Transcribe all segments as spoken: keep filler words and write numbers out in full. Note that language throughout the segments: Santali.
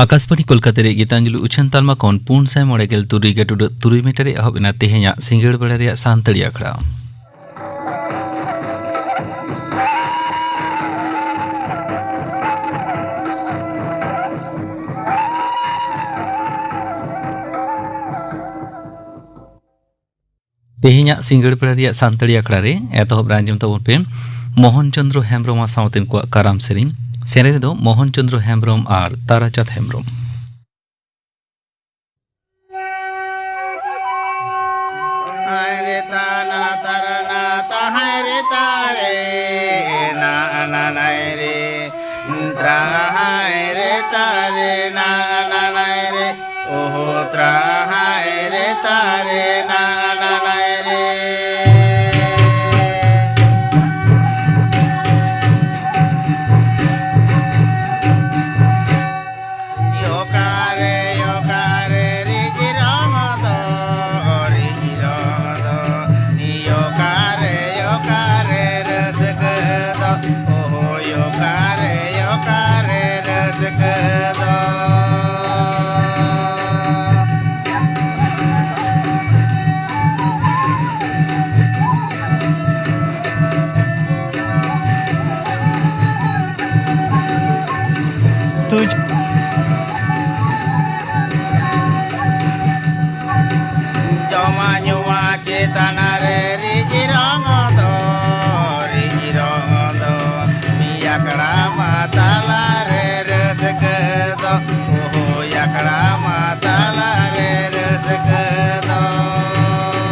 ᱟᱠᱟᱥᱵᱟᱬᱤ ᱠᱳᱞᱠᱟᱛᱟ ᱨᱮ ᱜᱤᱛᱟᱧᱡᱚᱞᱤ ᱩᱪᱷᱟᱹᱱ ᱛᱟᱞᱢᱟ ᱠᱷᱚᱱ ᱯᱩᱱ ᱥᱟᱭ ᱢᱚᱬᱮ ᱜᱮᱞ ᱛᱩᱨᱩᱭ ᱜᱟᱹᱴᱩᱰᱟᱹᱜ ᱛᱩᱨᱩᱭ ᱢᱤᱴᱟᱨ ᱨᱮ ᱮᱦᱚᱵ ᱮᱱᱟ ᱛᱮᱦᱮᱧᱟᱜ ᱥᱤᱸᱜᱟᱹᱲ ᱵᱮᱲᱟ ᱨᱮᱭᱟᱜ ᱥᱟᱱᱛᱟᱲᱤ ᱟᱠᱷᱲᱟ᱾ ᱛᱮᱦᱮᱧᱟᱜ ᱥᱤᱸᱜᱟᱹᱲ ᱵᱮᱲᱟ ᱨᱮᱭᱟᱜ ᱥᱟᱱᱛᱟᱲᱤ ᱟᱠᱷᱲᱟ ᱨᱮ ᱮᱛᱚᱦᱚᱵ ᱨᱮ ᱟᱸᱡᱚᱢ ᱛᱟᱵᱚᱱ ᱯᱮ ᱢᱳᱦᱚᱱ ᱪᱚᱸᱫᱽᱨᱚ ᱦᱮᱢᱵᱽᱨᱚᱢ ᱟᱨ ᱥᱟᱶᱛᱮᱱ ᱠᱚᱣᱟᱜ ᱠᱟᱨᱟᱢ ᱥᱮᱨᱮᱧ᱾ ᱥᱮᱨᱮᱧ ᱨᱮᱫᱚ ᱢᱳᱦᱚᱱ ᱪᱚᱸᱫᱽᱨᱚ ᱦᱮᱢᱵᱽᱨᱚᱢ ᱟᱨ ᱛᱟᱨᱟᱪᱟᱸᱫᱽ ᱦᱮᱢᱵᱽᱨᱚᱢ᱾ ᱦᱟᱭ ᱨᱮ ᱛᱟ ᱱᱟ ᱛᱟ ᱨᱟ ᱱᱟ ᱛᱟ ᱦᱟᱭ ᱨᱮ ᱛᱟ ᱨᱮ ᱱᱟ ᱱᱟ ᱱᱟᱭ ᱨᱮ ᱛᱨᱟ ᱦᱟᱭ ᱨᱮ ᱛᱟ ᱨᱮ ᱱᱟ ᱱᱟ ᱱᱟᱭ ᱨᱮ ᱳᱦᱳ ᱛᱨᱟ ᱦᱟᱭ ᱨᱮ ᱛᱟ ᱨᱮ ᱱᱟ ᱱᱟ ᱱᱟᱭ ᱨᱮ᱾ ᱭᱚᱠᱟᱨᱮ, ᱭᱚᱠᱟᱨᱮ, ᱨᱤᱡᱤᱨᱚᱢ ᱫᱚ, ᱨᱤᱡᱤᱨᱚᱢ ᱫᱚ᱾ ᱭᱚᱠᱟᱨᱮ, ᱭᱚᱠᱟᱨᱮ, ᱨᱟᱹᱥᱠᱟᱹ ᱫᱚ᱾ ᱳᱦᱳ, ᱭᱚᱠᱟᱨᱮ, ᱭᱚᱠᱟᱨᱮ, ᱨᱟᱹᱥᱠᱟᱹ ᱫᱚ᱾ ᱡᱚᱢᱟᱜ ᱧᱩᱣᱟᱜ ᱪᱮᱛᱟᱱ ᱨᱮ ᱨᱤᱡᱤ ᱨᱚᱝ ᱫᱚ, ᱨᱤᱡᱤ ᱨᱚᱝ ᱫᱚ, ᱟᱠᱷᱲᱟ ᱢᱟ ᱛᱟᱞᱟ ᱨᱮ ᱨᱟᱹᱥᱠᱟᱹ ᱫᱚ, ᱳᱦᱳ, ᱟᱠᱷᱲᱟ ᱢᱟ ᱛᱟᱞᱟ ᱨᱮ ᱨᱟᱹᱥᱠᱟᱹ ᱫᱚ᱾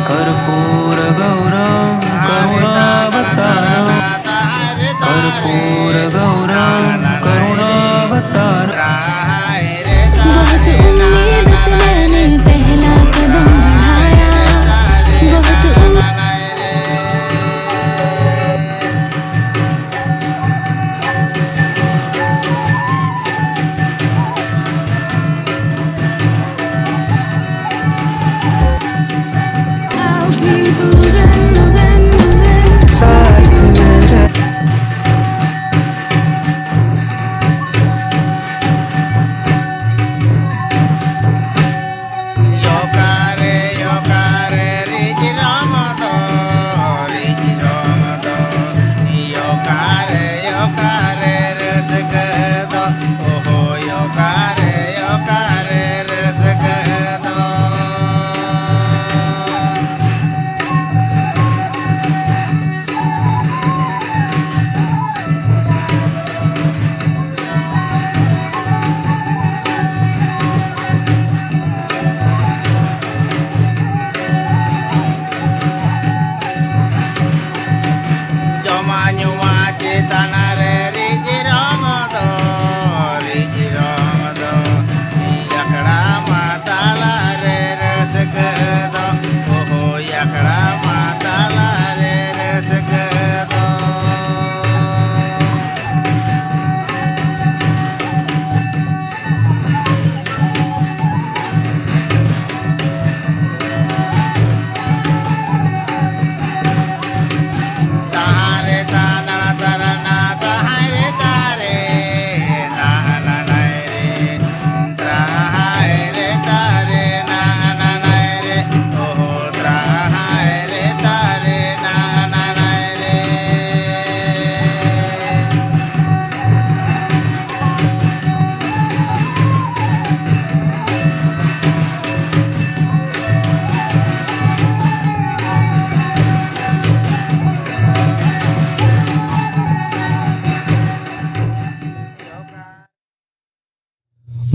कर्पूर गौरं करुणावतारं। कर्पूर गौरं करुणावतारं। बहुत उम्मीद से मैंने पहला कदम बढ़ाया, बहुत उम्मीद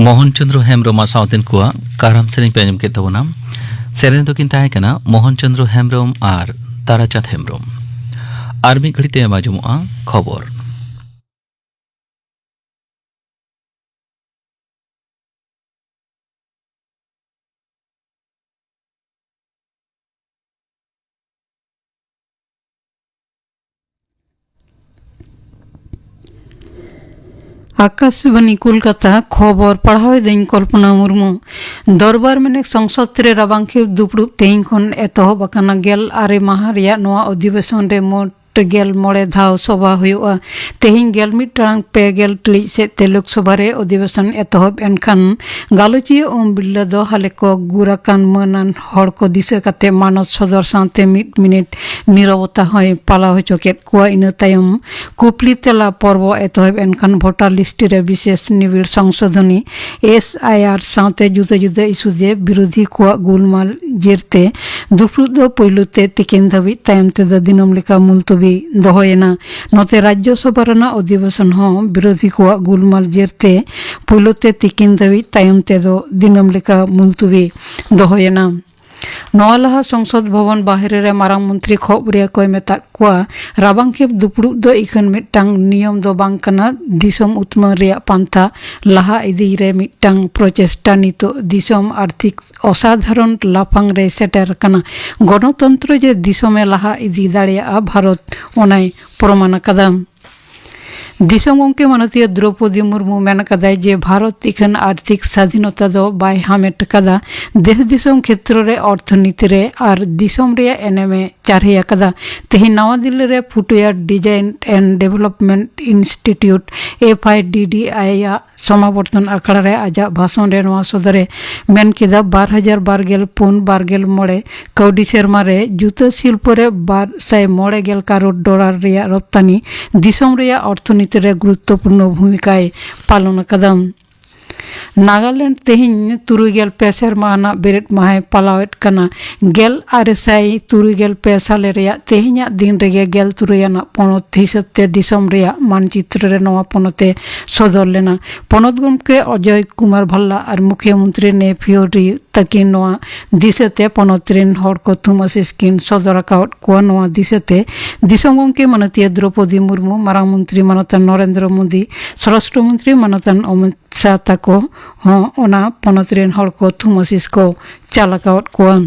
ᱢᱳᱦᱚᱱ ᱪᱚᱸᱫᱽᱨᱚ ᱦᱮᱢᱵᱽᱨᱚᱢᱟᱜ ᱥᱟᱶᱛᱮᱱ ᱠᱚᱣᱟᱜ ᱠᱟᱨᱟᱢ ᱥᱮᱨᱮᱧ ᱯᱮ ᱟᱸᱡᱚᱢ ᱠᱮᱫ ᱛᱟᱵᱚᱱᱟ᱾ ᱥᱮᱨᱮᱧ ᱫᱚᱠᱤᱱ ᱛᱟᱦᱮᱸ ᱠᱟᱱᱟ ᱢᱳᱦᱚᱱ ᱪᱚᱸᱫᱽᱨᱚ ᱦᱮᱢᱵᱽᱨᱚᱢ ᱟᱨ ᱛᱟᱨᱟᱪᱟᱸᱫᱽ ᱦᱮᱢᱵᱽᱨᱚᱢ᱾ ᱟᱨ ᱢᱤᱫ ᱜᱷᱟᱹᱲᱤᱡ ᱛᱟᱭᱚᱢ ᱟᱸᱡᱚᱢᱚᱜᱼᱟ ᱠᱷᱚᱵᱚᱨ᱾ ᱟᱠᱟᱥᱵᱟᱱᱤ ᱠᱳᱞᱠᱟᱛᱟ, ᱠᱷᱚᱵᱚᱨ ᱯᱟᱲᱦᱟᱣ ᱮᱫᱟᱹᱧ ᱠᱚᱞᱯᱚᱱᱟ ᱢᱩᱨᱢᱩ᱾ ᱫᱚᱨᱵᱟᱨ ᱢᱮᱱᱮᱠ ᱥᱚᱝᱥᱚᱫ ᱨᱮ ᱨᱟᱵᱟᱝ ᱠᱷᱮᱯ ᱫᱩᱯᱲᱩᱵ ᱛᱮᱦᱮᱧ ᱠᱷᱚᱱ ᱮᱛᱚᱦᱚᱵ ᱟᱠᱟᱱᱟ᱾ ᱜᱮᱞ ᱟᱨᱮ ᱢᱟᱦᱟ ᱨᱮᱭᱟᱜ ᱱᱚᱣᱟ ᱚᱫᱷᱤᱵᱮᱥᱚᱱ ᱨᱮ ᱢᱳᱴ ᱜᱮᱞ ᱢᱚᱬᱮ ᱫᱷᱟᱣ ᱥᱚᱵᱷᱟ ᱦᱩᱭᱩᱜᱼᱟ᱾ ᱛᱮᱦᱮᱧ ᱜᱮᱞ ᱢᱤᱫ ᱴᱟᱲᱟᱝ ᱯᱮ ᱜᱮᱞ ᱴᱤᱲᱤᱡ ᱥᱮᱫ ᱛᱮ ᱞᱳᱠᱥᱚᱵᱷᱟ ᱨᱮ ᱚᱫᱷᱤᱵᱮᱥᱚᱱ ᱮᱛᱚᱦᱚᱵ ᱮᱱᱠᱷᱟᱱ, ᱜᱟᱞᱚᱪᱤᱭᱟᱹ ᱳᱢ ᱵᱤᱨᱞᱟ ᱫᱚ ᱦᱟᱞᱮ ᱠᱚ ᱜᱩᱨ ᱟᱠᱟᱱ ᱢᱟᱹᱱᱟᱱ ᱦᱚᱲ ᱠᱚ ᱫᱤᱥᱟᱹ ᱠᱟᱛᱮ ᱢᱟᱱᱚᱛ ᱥᱚᱫᱚᱨ ᱥᱟᱶᱛᱮ ᱢᱤᱫ ᱢᱤᱱᱤᱴ ᱱᱤᱨᱚᱵᱚᱛᱟ ᱦᱚᱸᱭ ᱯᱟᱞᱟᱣ ᱦᱚᱪᱚ ᱠᱮᱫ ᱠᱚᱣᱟ᱾ ᱤᱱᱟᱹ ᱛᱟᱭᱚᱢ ᱠᱩᱯᱞᱤ ᱛᱮᱞᱟ ᱯᱚᱨᱵᱚ ᱮᱛᱚᱦᱚᱵ ᱮᱱᱠᱷᱟᱱ ᱵᱷᱳᱴᱟᱨ ᱞᱤᱥᱴ ᱨᱮ ᱵᱤᱥᱮᱥ ᱱᱤᱵᱤᱲ ᱥᱚᱝᱥᱳᱫᱷᱚᱱᱤ, ᱮᱥ ᱟᱭ ᱟᱨ, ᱥᱟᱶᱛᱮ ᱡᱩᱫᱟᱹ ᱡᱩᱫᱟᱹ ᱤᱥᱩ ᱨᱮ ᱵᱤᱨᱳᱫᱷᱤ ᱠᱚᱣᱟᱜ ᱜᱩᱞᱢᱟᱞ ᱡᱮᱨᱛᱮ ᱫᱩᱯᱲᱩᱵ ᱫᱚ ᱯᱩᱭᱞᱩ ᱛᱮ ᱛᱤᱠᱤᱱ ᱫᱷᱟᱹᱵᱤᱡ, ᱛᱟᱭᱚᱢ ᱛᱮᱫᱚ ᱫᱤᱱᱟᱹᱢ ᱞᱮᱠᱟ ᱢᱩᱞᱛᱩᱵᱤ ᱫᱚᱦᱚᱭᱮᱱᱟ᱾ ᱱᱚᱛᱮ ᱨᱟᱡᱽᱡᱚᱥᱚᱵᱷᱟ ᱨᱮᱱᱟᱜ ᱚᱫᱷᱤᱵᱮᱥᱚᱱ ᱦᱚᱸ ᱵᱤᱨᱳᱫᱷᱤ ᱠᱚᱣᱟᱜ ᱜᱩᱞᱢᱟᱞ ᱡᱮᱨᱛᱮ ᱯᱩᱭᱞᱩ ᱛᱮ ᱛᱤᱠᱤᱱ ᱫᱷᱟᱹᱵᱤᱡ, ᱛᱟᱭᱚᱢ ᱛᱮᱫᱚ ᱫᱤᱱᱟᱹᱢ ᱞᱮᱠᱟ ᱢᱩᱞᱛᱩᱵᱤ ᱫᱚᱦᱚᱭᱮᱱᱟ᱾ ᱱᱚᱣᱟ ᱞᱟᱦᱟ ᱥᱚᱝᱥᱚᱫ ᱵᱷᱚᱵᱚᱱ ᱵᱟᱦᱨᱮ ᱨᱮ ᱢᱟᱨᱟᱝ ᱢᱚᱱᱛᱨᱤ ᱠᱷᱚᱵᱨᱤᱭᱟᱹ ᱠᱚᱭ ᱢᱮᱛᱟᱫ ᱠᱚᱣᱟ, ᱨᱟᱵᱟᱝ ᱠᱷᱮᱯ ᱫᱩᱯᱲᱩᱵ ᱫᱚ ᱤᱠᱷᱟᱹᱱ ᱢᱤᱫᱴᱟᱝ ᱱᱤᱭᱚᱢ ᱫᱚ ᱵᱟᱝ ᱠᱟᱱᱟ᱾ ᱫᱤᱥᱚᱢ ᱩᱛᱱᱟᱹᱣ ᱨᱮᱭᱟᱜ ᱯᱟᱱᱛᱷᱟ ᱞᱟᱦᱟ ᱤᱫᱤ ᱨᱮ ᱢᱤᱫᱴᱟᱝ ᱯᱨᱚᱪᱮᱥᱴᱟ ᱱᱤᱛᱚᱜ ᱫᱤᱥᱚᱢ ᱟᱨᱛᱷᱤᱠ ᱚᱥᱟᱫᱷᱟᱨᱚᱱ ᱞᱟᱯᱷᱟᱝ ᱨᱮ ᱥᱮᱴᱮᱨ ᱟᱠᱟᱱᱟ᱾ ᱜᱚᱱᱚᱛᱚᱱᱛᱨᱚ ᱡᱮ ᱫᱤᱥᱚᱢᱮ ᱞᱟᱦᱟ ᱤᱫᱤ ᱫᱟᱲᱮᱭᱟᱜᱼᱟ, ᱵᱷᱟᱨᱚᱛ ᱚᱱᱟᱭ ᱯᱨᱚᱢᱟᱱ ᱟᱠᱟᱫᱟ᱾ ᱫᱤᱥᱚᱢ ᱜᱚᱢᱠᱮ ᱢᱟᱱᱚᱛᱤᱭᱟᱹ ᱫᱨᱚᱯᱚᱫᱤ ᱢᱩᱨᱢᱩ ᱢᱮᱱ ᱟᱠᱟᱫᱟᱭ ᱡᱮ ᱵᱷᱟᱨᱚᱛ ᱤᱠᱷᱟᱹᱱ ᱟᱨᱛᱷᱤᱠ ᱥᱟᱫᱷᱤᱱᱚᱛᱟ ᱫᱚ ᱵᱟᱭ ᱦᱟᱢᱮᱴ ᱟᱠᱟᱫᱟ᱾ ᱫᱮᱥ ᱫᱤᱥᱚᱢ ᱠᱷᱮᱛᱨᱚ ᱨᱮ, ᱚᱨᱛᱷᱚᱱᱤᱛᱤ ᱨᱮ ᱟᱨ ᱫᱤᱥᱚᱢ ᱨᱮᱭᱟᱜ ᱮᱱᱮᱢᱮ ᱪᱟᱨᱦᱮ ᱟᱠᱟᱫᱟ᱾ ᱛᱮᱦᱮᱧ ᱱᱟᱣᱟ ᱫᱤᱞᱞᱤ ᱨᱮ footwear design and development institute, F I D D I, ᱟᱜ ᱥᱚᱢᱟᱵᱚᱨᱛᱚᱱ ᱟᱠᱷᱲᱟ ᱨᱮ ᱟᱡᱟᱜ ᱵᱷᱟᱥᱚᱱ ᱨᱮ ᱱᱚᱣᱟ ᱥᱚᱫᱚᱨᱮ ᱢᱮᱱ ᱠᱮᱫᱟ, ᱵᱟᱨ ᱦᱟᱡᱟᱨ ᱵᱟᱨ ᱜᱮᱞ ᱯᱩᱱ ᱵᱟᱨ ᱜᱮᱞ ᱢᱚᱬᱮ ᱠᱟᱹᱣᱰᱤ ᱥᱮᱨᱢᱟ ᱨᱮ ᱡᱩᱛᱟᱹ ᱥᱤᱞᱯᱚ ᱨᱮ ᱵᱟᱨ ᱥᱟᱭ ᱢᱚᱬᱮ ᱜᱮᱞ ᱠᱟᱨᱳᱲ ᱰᱚᱞᱟᱨ ᱨᱮᱭᱟᱜ ᱨᱚᱯᱛᱟᱱᱤ ᱫᱤᱥᱚᱢ ᱨᱮᱭᱟᱜ ᱚᱨᱛᱷᱚᱱᱤᱛᱤ ᱨᱮ ᱜᱩᱨᱩᱛᱛᱚᱯᱩᱨᱱᱚ ᱵᱷᱩᱢᱤᱠᱟᱭ ᱯᱟᱞᱚᱱ ᱟᱠᱟᱫᱟ᱾ ᱱᱟᱜᱟᱞᱮᱱᱰ ᱛᱮᱦᱮᱧ ᱛᱩᱨᱩᱭ ᱜᱮᱞ ᱯᱮ ᱥᱮᱨᱢᱟ ᱟᱱᱟᱜ ᱵᱮᱨᱮᱫ ᱢᱟᱦᱟᱭ ᱯᱟᱞᱟᱣᱮᱫ ᱠᱟᱱᱟ᱾ ᱜᱮᱞ ᱟᱨᱮ ᱥᱟᱭ ᱛᱩᱨᱩᱭ ᱜᱮᱞ ᱯᱮ ᱥᱟᱞᱮ ᱨᱮᱭᱟᱜ ᱛᱮᱦᱮᱧᱟᱜ ᱫᱤᱱ ᱨᱮᱜᱮ ᱜᱮᱞ ᱛᱩᱨᱩᱭ ᱟᱱᱟᱜ ᱯᱚᱱᱚᱛ ᱦᱤᱥᱟᱹᱵ ᱛᱮ ᱫᱤᱥᱚᱢ ᱨᱮᱭᱟᱜ ᱢᱟᱱᱪᱤᱛᱨᱚ ᱨᱮ ᱱᱚᱣᱟ ᱯᱚᱱᱚᱛ ᱮ ᱥᱚᱫᱚᱨ ᱞᱮᱱᱟ᱾ ᱯᱚᱱᱚᱛ ᱜᱚᱢᱠᱮ ᱚᱡᱚᱭ ᱠᱩᱢᱟᱨ ᱵᱷᱟᱞᱞᱟ ᱟᱨ ᱢᱩᱠᱷᱭᱟᱹ ᱢᱚᱱᱛᱨᱤ ᱱᱮᱭᱯᱷᱤᱭᱳ ᱨᱤᱭᱳ ᱛᱟᱹᱠᱤᱱ ᱱᱚᱣᱟ ᱫᱤᱥᱟᱹ ᱛᱮ ᱯᱚᱱᱚᱛ ᱨᱮᱱ ᱦᱚᱲ ᱠᱚ ᱛᱷᱩᱢ ᱟᱥᱤᱥ ᱠᱤᱱ ᱥᱚᱫᱚᱨ ᱟᱠᱟᱣᱟᱫ ᱠᱚᱣᱟ᱾ ᱱᱚᱣᱟ ᱫᱤᱥᱟᱹ ᱛᱮ ᱫᱤᱥᱚᱢ ᱜᱚᱢᱠᱮ ᱢᱟᱱᱚᱛᱤᱭᱟᱹ ᱫᱨᱚᱯᱚᱫᱤ ᱢᱩᱨᱢᱩ, ᱢᱟᱨᱟᱝ ᱢᱚᱱᱛᱨᱤ ᱢᱟᱱᱚᱛᱟᱱ ᱱᱚᱨᱮᱱᱫᱨᱚ ᱢᱳᱫᱤ, ᱥᱚᱨᱟᱥᱴᱨᱚ ᱢᱚᱱᱛᱨᱤ ᱢᱟᱱᱚᱛᱟᱱ ᱚᱢᱤᱛ ᱥᱟᱦ ᱛᱟᱠᱚ ᱦᱚᱸ ᱚᱱᱟ ᱯᱚᱱᱚᱛ ᱨᱮᱱ ᱦᱚᱲ ᱠᱚ ᱛᱷᱩᱢ ᱟᱥᱤᱥ ᱠᱚ ᱪᱟᱞ ᱟᱠᱟᱣᱟᱫ ᱠᱚᱣᱟ᱾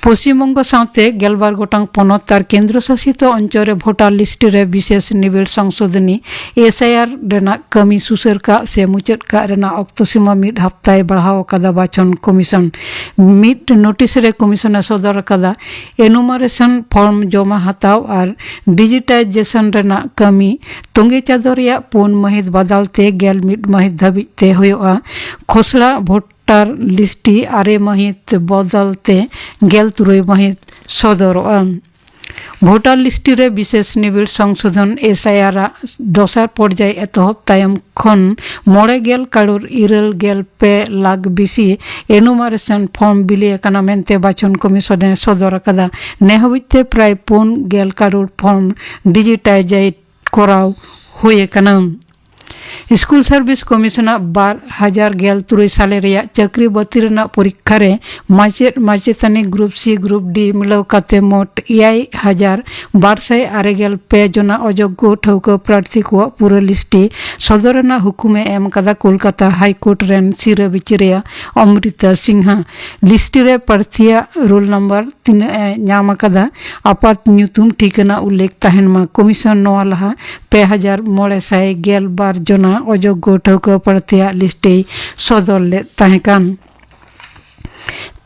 ᱯᱚᱥᱪᱤᱢ ᱵᱚᱝᱜᱚ ᱥᱟᱶᱛᱮ ᱜᱮᱞᱵᱟᱨ ᱜᱚᱴᱟᱝ ᱯᱚᱱᱚᱛ ᱟᱨ ᱠᱮᱱᱫᱨᱚ ᱥᱟᱥᱤᱛ ᱚᱧᱪᱚᱞ ᱨᱮ ᱵᱷᱳᱴᱟᱨ ᱞᱤᱥᱴ ᱨᱮ ᱵᱤᱥᱮᱥ ᱱᱤᱵᱤᱲ ᱥᱚᱝᱥᱳᱫᱷᱚᱱᱤ, ᱮᱥ ᱟᱭ ᱟᱨ, ᱨᱮᱱᱟᱜ ᱠᱟᱹᱢᱤ ᱥᱩᱥᱟᱹᱨ ᱠᱟᱜ ᱥᱮ ᱢᱩᱪᱟᱹᱫ ᱠᱟᱜ ᱨᱮᱱᱟᱜ ᱚᱠᱛᱚ ᱥᱤᱢᱟᱹ ᱢᱤᱫ ᱦᱟᱯᱛᱟᱭ ᱵᱟᱲᱦᱟᱣ ᱟᱠᱟᱫᱟ ᱵᱟᱪᱷᱚᱱ ᱠᱚᱢᱤᱥᱚᱱ᱾ ᱢᱤᱫ ᱱᱳᱴᱤᱥ ᱨᱮ ᱠᱚᱢᱤᱥᱚᱱ ᱮ ᱥᱚᱫᱚᱨ ᱟᱠᱟᱫᱟ, ᱮᱱᱩᱢᱟᱨᱮᱥᱚᱱ ᱯᱷᱚᱨᱢ ᱡᱚᱢᱟ ᱦᱟᱛᱟᱣ ᱟᱨ ᱰᱤᱡᱤᱴᱟᱭᱡᱮᱥᱚᱱ ᱨᱮᱱᱟᱜ ᱠᱟᱹᱢᱤ ᱛᱚᱸᱜᱮ ᱪᱟᱸᱫᱚ ᱨᱮᱭᱟᱜ ᱯᱩᱱ ᱢᱟᱹᱦᱤᱛ ᱵᱟᱫᱟᱞ ᱛᱮ ᱜᱮᱞ ᱢᱤᱫ ᱢᱟᱹᱦᱤᱛ ᱫᱷᱟᱹᱵᱤᱡ ᱛᱮ ᱦᱩᱭᱩᱜᱼᱟ᱾ ᱠᱷᱚᱥᱲᱟ ᱵᱷᱳᱴᱟᱨ ᱞᱤᱥᱴ ᱟᱨᱮ ᱢᱟᱹᱦᱤᱛ ᱵᱚᱫᱚᱞ ᱛᱮ ᱜᱮᱞ ᱛᱩᱨᱩᱭ ᱢᱟᱹᱦᱤᱛ ᱥᱚᱫᱚᱨᱚᱜᱼᱟ᱾ ᱵᱷᱳᱴᱟᱨ ᱞᱤᱥᱴ ᱨᱮ ᱵᱤᱥᱮᱥ ᱱᱤᱵᱤᱲ ᱥᱚᱝᱥᱳᱫᱷᱚᱱ, ᱮᱥ ᱟᱭ ᱟᱨ, ᱟᱜ ᱫᱚᱥᱟᱨ ᱯᱚᱨᱡᱟᱭ ᱮᱛᱚᱦᱚᱵ ᱛᱟᱭᱚᱢ ᱠᱷᱚᱱ ᱢᱚᱬᱮ ᱜᱮᱞ ᱠᱟᱨᱳᱲ ᱤᱨᱟᱹᱞ ᱜᱮᱞ ᱯᱮ ᱞᱟᱠᱷ ᱵᱮᱥᱤ ᱮᱱᱩᱢᱟᱨᱮᱥᱚᱱ ᱯᱷᱚᱨᱢ ᱵᱤᱞᱤ ᱟᱠᱟᱱᱟ ᱢᱮᱱᱛᱮ ᱵᱟᱪᱷᱚᱱ ᱠᱚᱢᱤᱥᱚᱱ ᱮ ᱥᱚᱫᱚᱨ ᱟᱠᱟᱫᱟ᱾ ᱱᱮ ᱦᱟᱹᱵᱤᱡ ᱛᱮ ᱯᱨᱟᱭ ᱯᱩᱱ ᱜᱮᱞ ᱠᱟᱨᱳᱲ ᱯᱷᱚᱨᱢ ᱰᱤᱡᱤᱴᱟᱭᱡᱮᱰ ᱠᱚᱨᱟᱣ ᱦᱩᱭ ᱟᱠᱟᱱᱟ᱾ ᱥᱠᱩᱞ ᱥᱟᱨᱵᱷᱤᱥ ᱠᱚᱢᱤᱥᱚᱱᱟᱜ ᱵᱟᱨ ᱦᱟᱡᱟᱨ ᱜᱮᱞ ᱛᱩᱨᱩᱭ ᱥᱟᱞᱮ ᱨᱮᱭᱟᱜ ᱪᱟᱹᱠᱨᱤ ᱵᱟᱹᱛᱤ ᱨᱮᱱᱟᱜ ᱯᱚᱨᱤᱠᱠᱷᱟ ᱨᱮ ᱢᱟᱪᱮᱫ ᱢᱟᱪᱮᱛᱟᱹᱱᱤ ᱜᱨᱩᱯ ᱥᱤ ᱜᱨᱩᱯ ᱰᱤ ᱢᱤᱞᱟᱹᱣ ᱠᱟᱛᱮ ᱢᱚᱴ ᱮᱭᱟᱭ ᱦᱟᱡᱟᱨ ᱵᱟᱨ ᱥᱟᱭ ᱟᱨᱮ ᱜᱮᱞ ᱯᱮ ᱡᱚᱱᱟ ᱚᱡᱳᱜᱽᱜᱚ ᱴᱷᱟᱹᱣᱠᱟᱹ ᱯᱨᱟᱨᱛᱷᱤ ᱠᱚᱣᱟᱜ ᱯᱩᱨᱟᱹ ᱞᱤᱥᱴ ᱥᱚᱫᱚᱨ ᱨᱮᱱᱟᱜ ᱦᱩᱠᱩᱢ ᱮ ᱮᱢ ᱟᱠᱟᱫᱟ ᱠᱳᱞᱠᱟᱛᱟ ᱦᱟᱭ ᱠᱳᱨᱴ ᱨᱮᱱ ᱥᱤᱨᱟᱹ ᱵᱤᱪᱟᱹᱨᱤᱭᱟᱹ ᱚᱢᱨᱤᱛᱟ ᱥᱤᱝᱦᱟ᱾ ᱞᱤᱥᱴ ᱨᱮ ᱯᱨᱟᱨᱛᱷᱤᱭᱟᱜ ᱨᱳᱞ ᱱᱟᱢᱵᱟᱨ ᱛᱤᱱᱟᱹᱜ ᱮ ᱧᱟᱢ ᱟᱠᱟᱫᱟ, ᱟᱯᱟᱛ ᱧᱩᱛᱩᱢ ᱴᱷᱤᱠᱟᱹᱱᱟ ᱩᱞᱞᱮᱠᱷ ᱛᱟᱦᱮᱱ ᱢᱟ᱾ ᱠᱚᱢᱤᱥᱚᱱ ᱱᱚᱣᱟ ᱞᱟᱦᱟ ᱯᱮ ᱦᱟᱡᱟᱨ ᱢᱚᱬᱮ ᱥᱟᱭ ᱜᱮᱞ ᱵᱟᱨ ᱡᱚᱱᱟ ᱚᱡᱳᱜᱽᱜᱚ ᱴᱷᱟᱹᱣᱠᱟᱹ ᱯᱨᱟᱨᱛᱷᱤᱭᱟᱜ ᱞᱤᱥᱴ ᱮᱭ ᱥᱚᱫᱚᱨ ᱞᱮᱫ ᱛᱟᱦᱮᱸ ᱠᱟᱱ᱾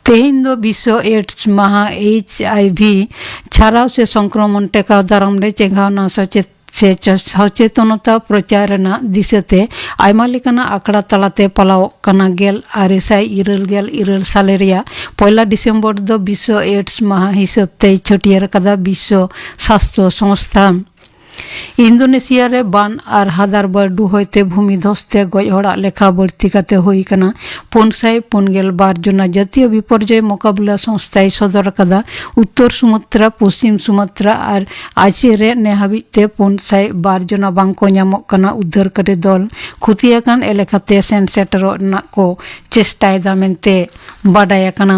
ᱛᱮᱦᱮᱧ ᱫᱚ ᱵᱤᱥᱥᱚ ᱮᱰᱥ ᱢᱟᱦᱟ᱾ ᱮᱭᱤᱪ ᱟᱭ ᱵᱷᱤ ᱪᱷᱟᱨᱟᱣ ᱥᱮ ᱥᱚᱝᱠᱨᱚᱢᱚᱱ ᱴᱮᱠᱟᱣ ᱫᱟᱨᱟᱢ ᱨᱮ ᱪᱮᱸᱜᱷᱟᱣᱱᱟ ᱥᱚᱪᱮᱛ ᱥᱮ ᱪᱚ-, ᱥᱚᱪᱮᱛᱚᱱᱚᱛᱟ ᱯᱨᱚᱪᱟᱨ ᱨᱮᱱᱟᱜ ᱫᱤᱥᱟᱹᱛᱮ ᱟᱭᱢᱟ ᱞᱮᱠᱟᱱᱟᱜ ᱟᱠᱷᱲᱟ ᱛᱟᱞᱟᱛᱮ ᱯᱟᱞᱟᱣᱚᱜ ᱠᱟᱱᱟ᱾ ᱜᱮᱞ ᱟᱨᱮ ᱥᱟᱭ ᱤᱨᱟᱹᱞ ᱜᱮᱞ ᱤᱨᱟᱹᱞ ᱥᱟᱞᱮ ᱨᱮᱭᱟᱜ ᱯᱚᱭᱞᱟ ᱰᱤᱥᱮᱢᱵᱚᱨ ᱫᱚ ᱵᱤᱥᱥᱚ ᱮᱰᱥ ᱢᱟᱦᱟ ᱦᱤᱥᱟᱹᱵ ᱛᱮᱭ ᱪᱷᱟᱹᱴᱭᱟᱹᱨ ᱟᱠᱟᱫᱟ ᱵᱤᱥᱥᱚ ᱥᱟᱥᱛᱷᱚ ᱥᱚᱝᱥᱛᱷᱟ᱾ ᱤᱱᱫᱳᱱᱮᱥᱤᱭᱟ ᱨᱮ ᱵᱟᱱ ᱟᱨ ᱦᱟᱫᱟᱨ ᱵᱟᱹᱨᱰᱩ ᱦᱚᱭᱛᱮ ᱵᱷᱩᱢᱤ ᱫᱷᱚᱥ ᱛᱮ ᱜᱚᱡ ᱦᱚᱲᱟᱜ ᱞᱮᱠᱷᱟ ᱵᱟᱹᱲᱛᱤ ᱠᱟᱛᱮ ᱦᱩᱭ ᱠᱟᱱᱟ ᱯᱩᱱ ᱥᱟᱭ ᱯᱩᱱ ᱜᱮᱞ ᱵᱟᱨ ᱡᱚᱱᱟ᱾ ᱡᱟᱹᱛᱤᱭᱚ ᱵᱤᱯᱚᱨᱡᱚᱭ ᱢᱳᱠᱟᱵᱤᱞᱟ ᱥᱚᱝᱥᱛᱷᱟᱭ ᱥᱚᱫᱚᱨ ᱟᱠᱟᱫᱟ᱾ ᱩᱛᱛᱚᱨ ᱥᱩᱢᱟᱛᱨᱟ, ᱯᱚᱥᱪᱤᱢ ᱥᱩᱢᱟᱛᱨᱟ ᱟᱨ ᱟᱪᱮ ᱨᱮ ᱱᱮ ᱦᱟᱹᱵᱤᱡ ᱛᱮ ᱯᱩᱱ ᱥᱟᱭ ᱵᱟᱨ ᱡᱚᱱᱟ ᱵᱟᱝ ᱠᱚ ᱧᱟᱢᱚᱜ ᱠᱟᱱᱟ᱾ ᱩᱫᱽᱫᱷᱟᱹᱨᱠᱟᱨᱤ ᱫᱚᱞ ᱠᱷᱚᱛᱤ ᱟᱠᱟᱱ ᱮᱞᱟᱠᱟ ᱛᱮ ᱥᱮᱱ ᱥᱮᱴᱮᱨᱚᱜ ᱨᱮᱱᱟᱜ ᱠᱚ ᱪᱮᱥᱴᱟᱭᱮᱫᱟ ᱢᱮᱱᱛᱮ ᱵᱟᱰᱟᱭ ᱟᱠᱟᱱᱟ᱾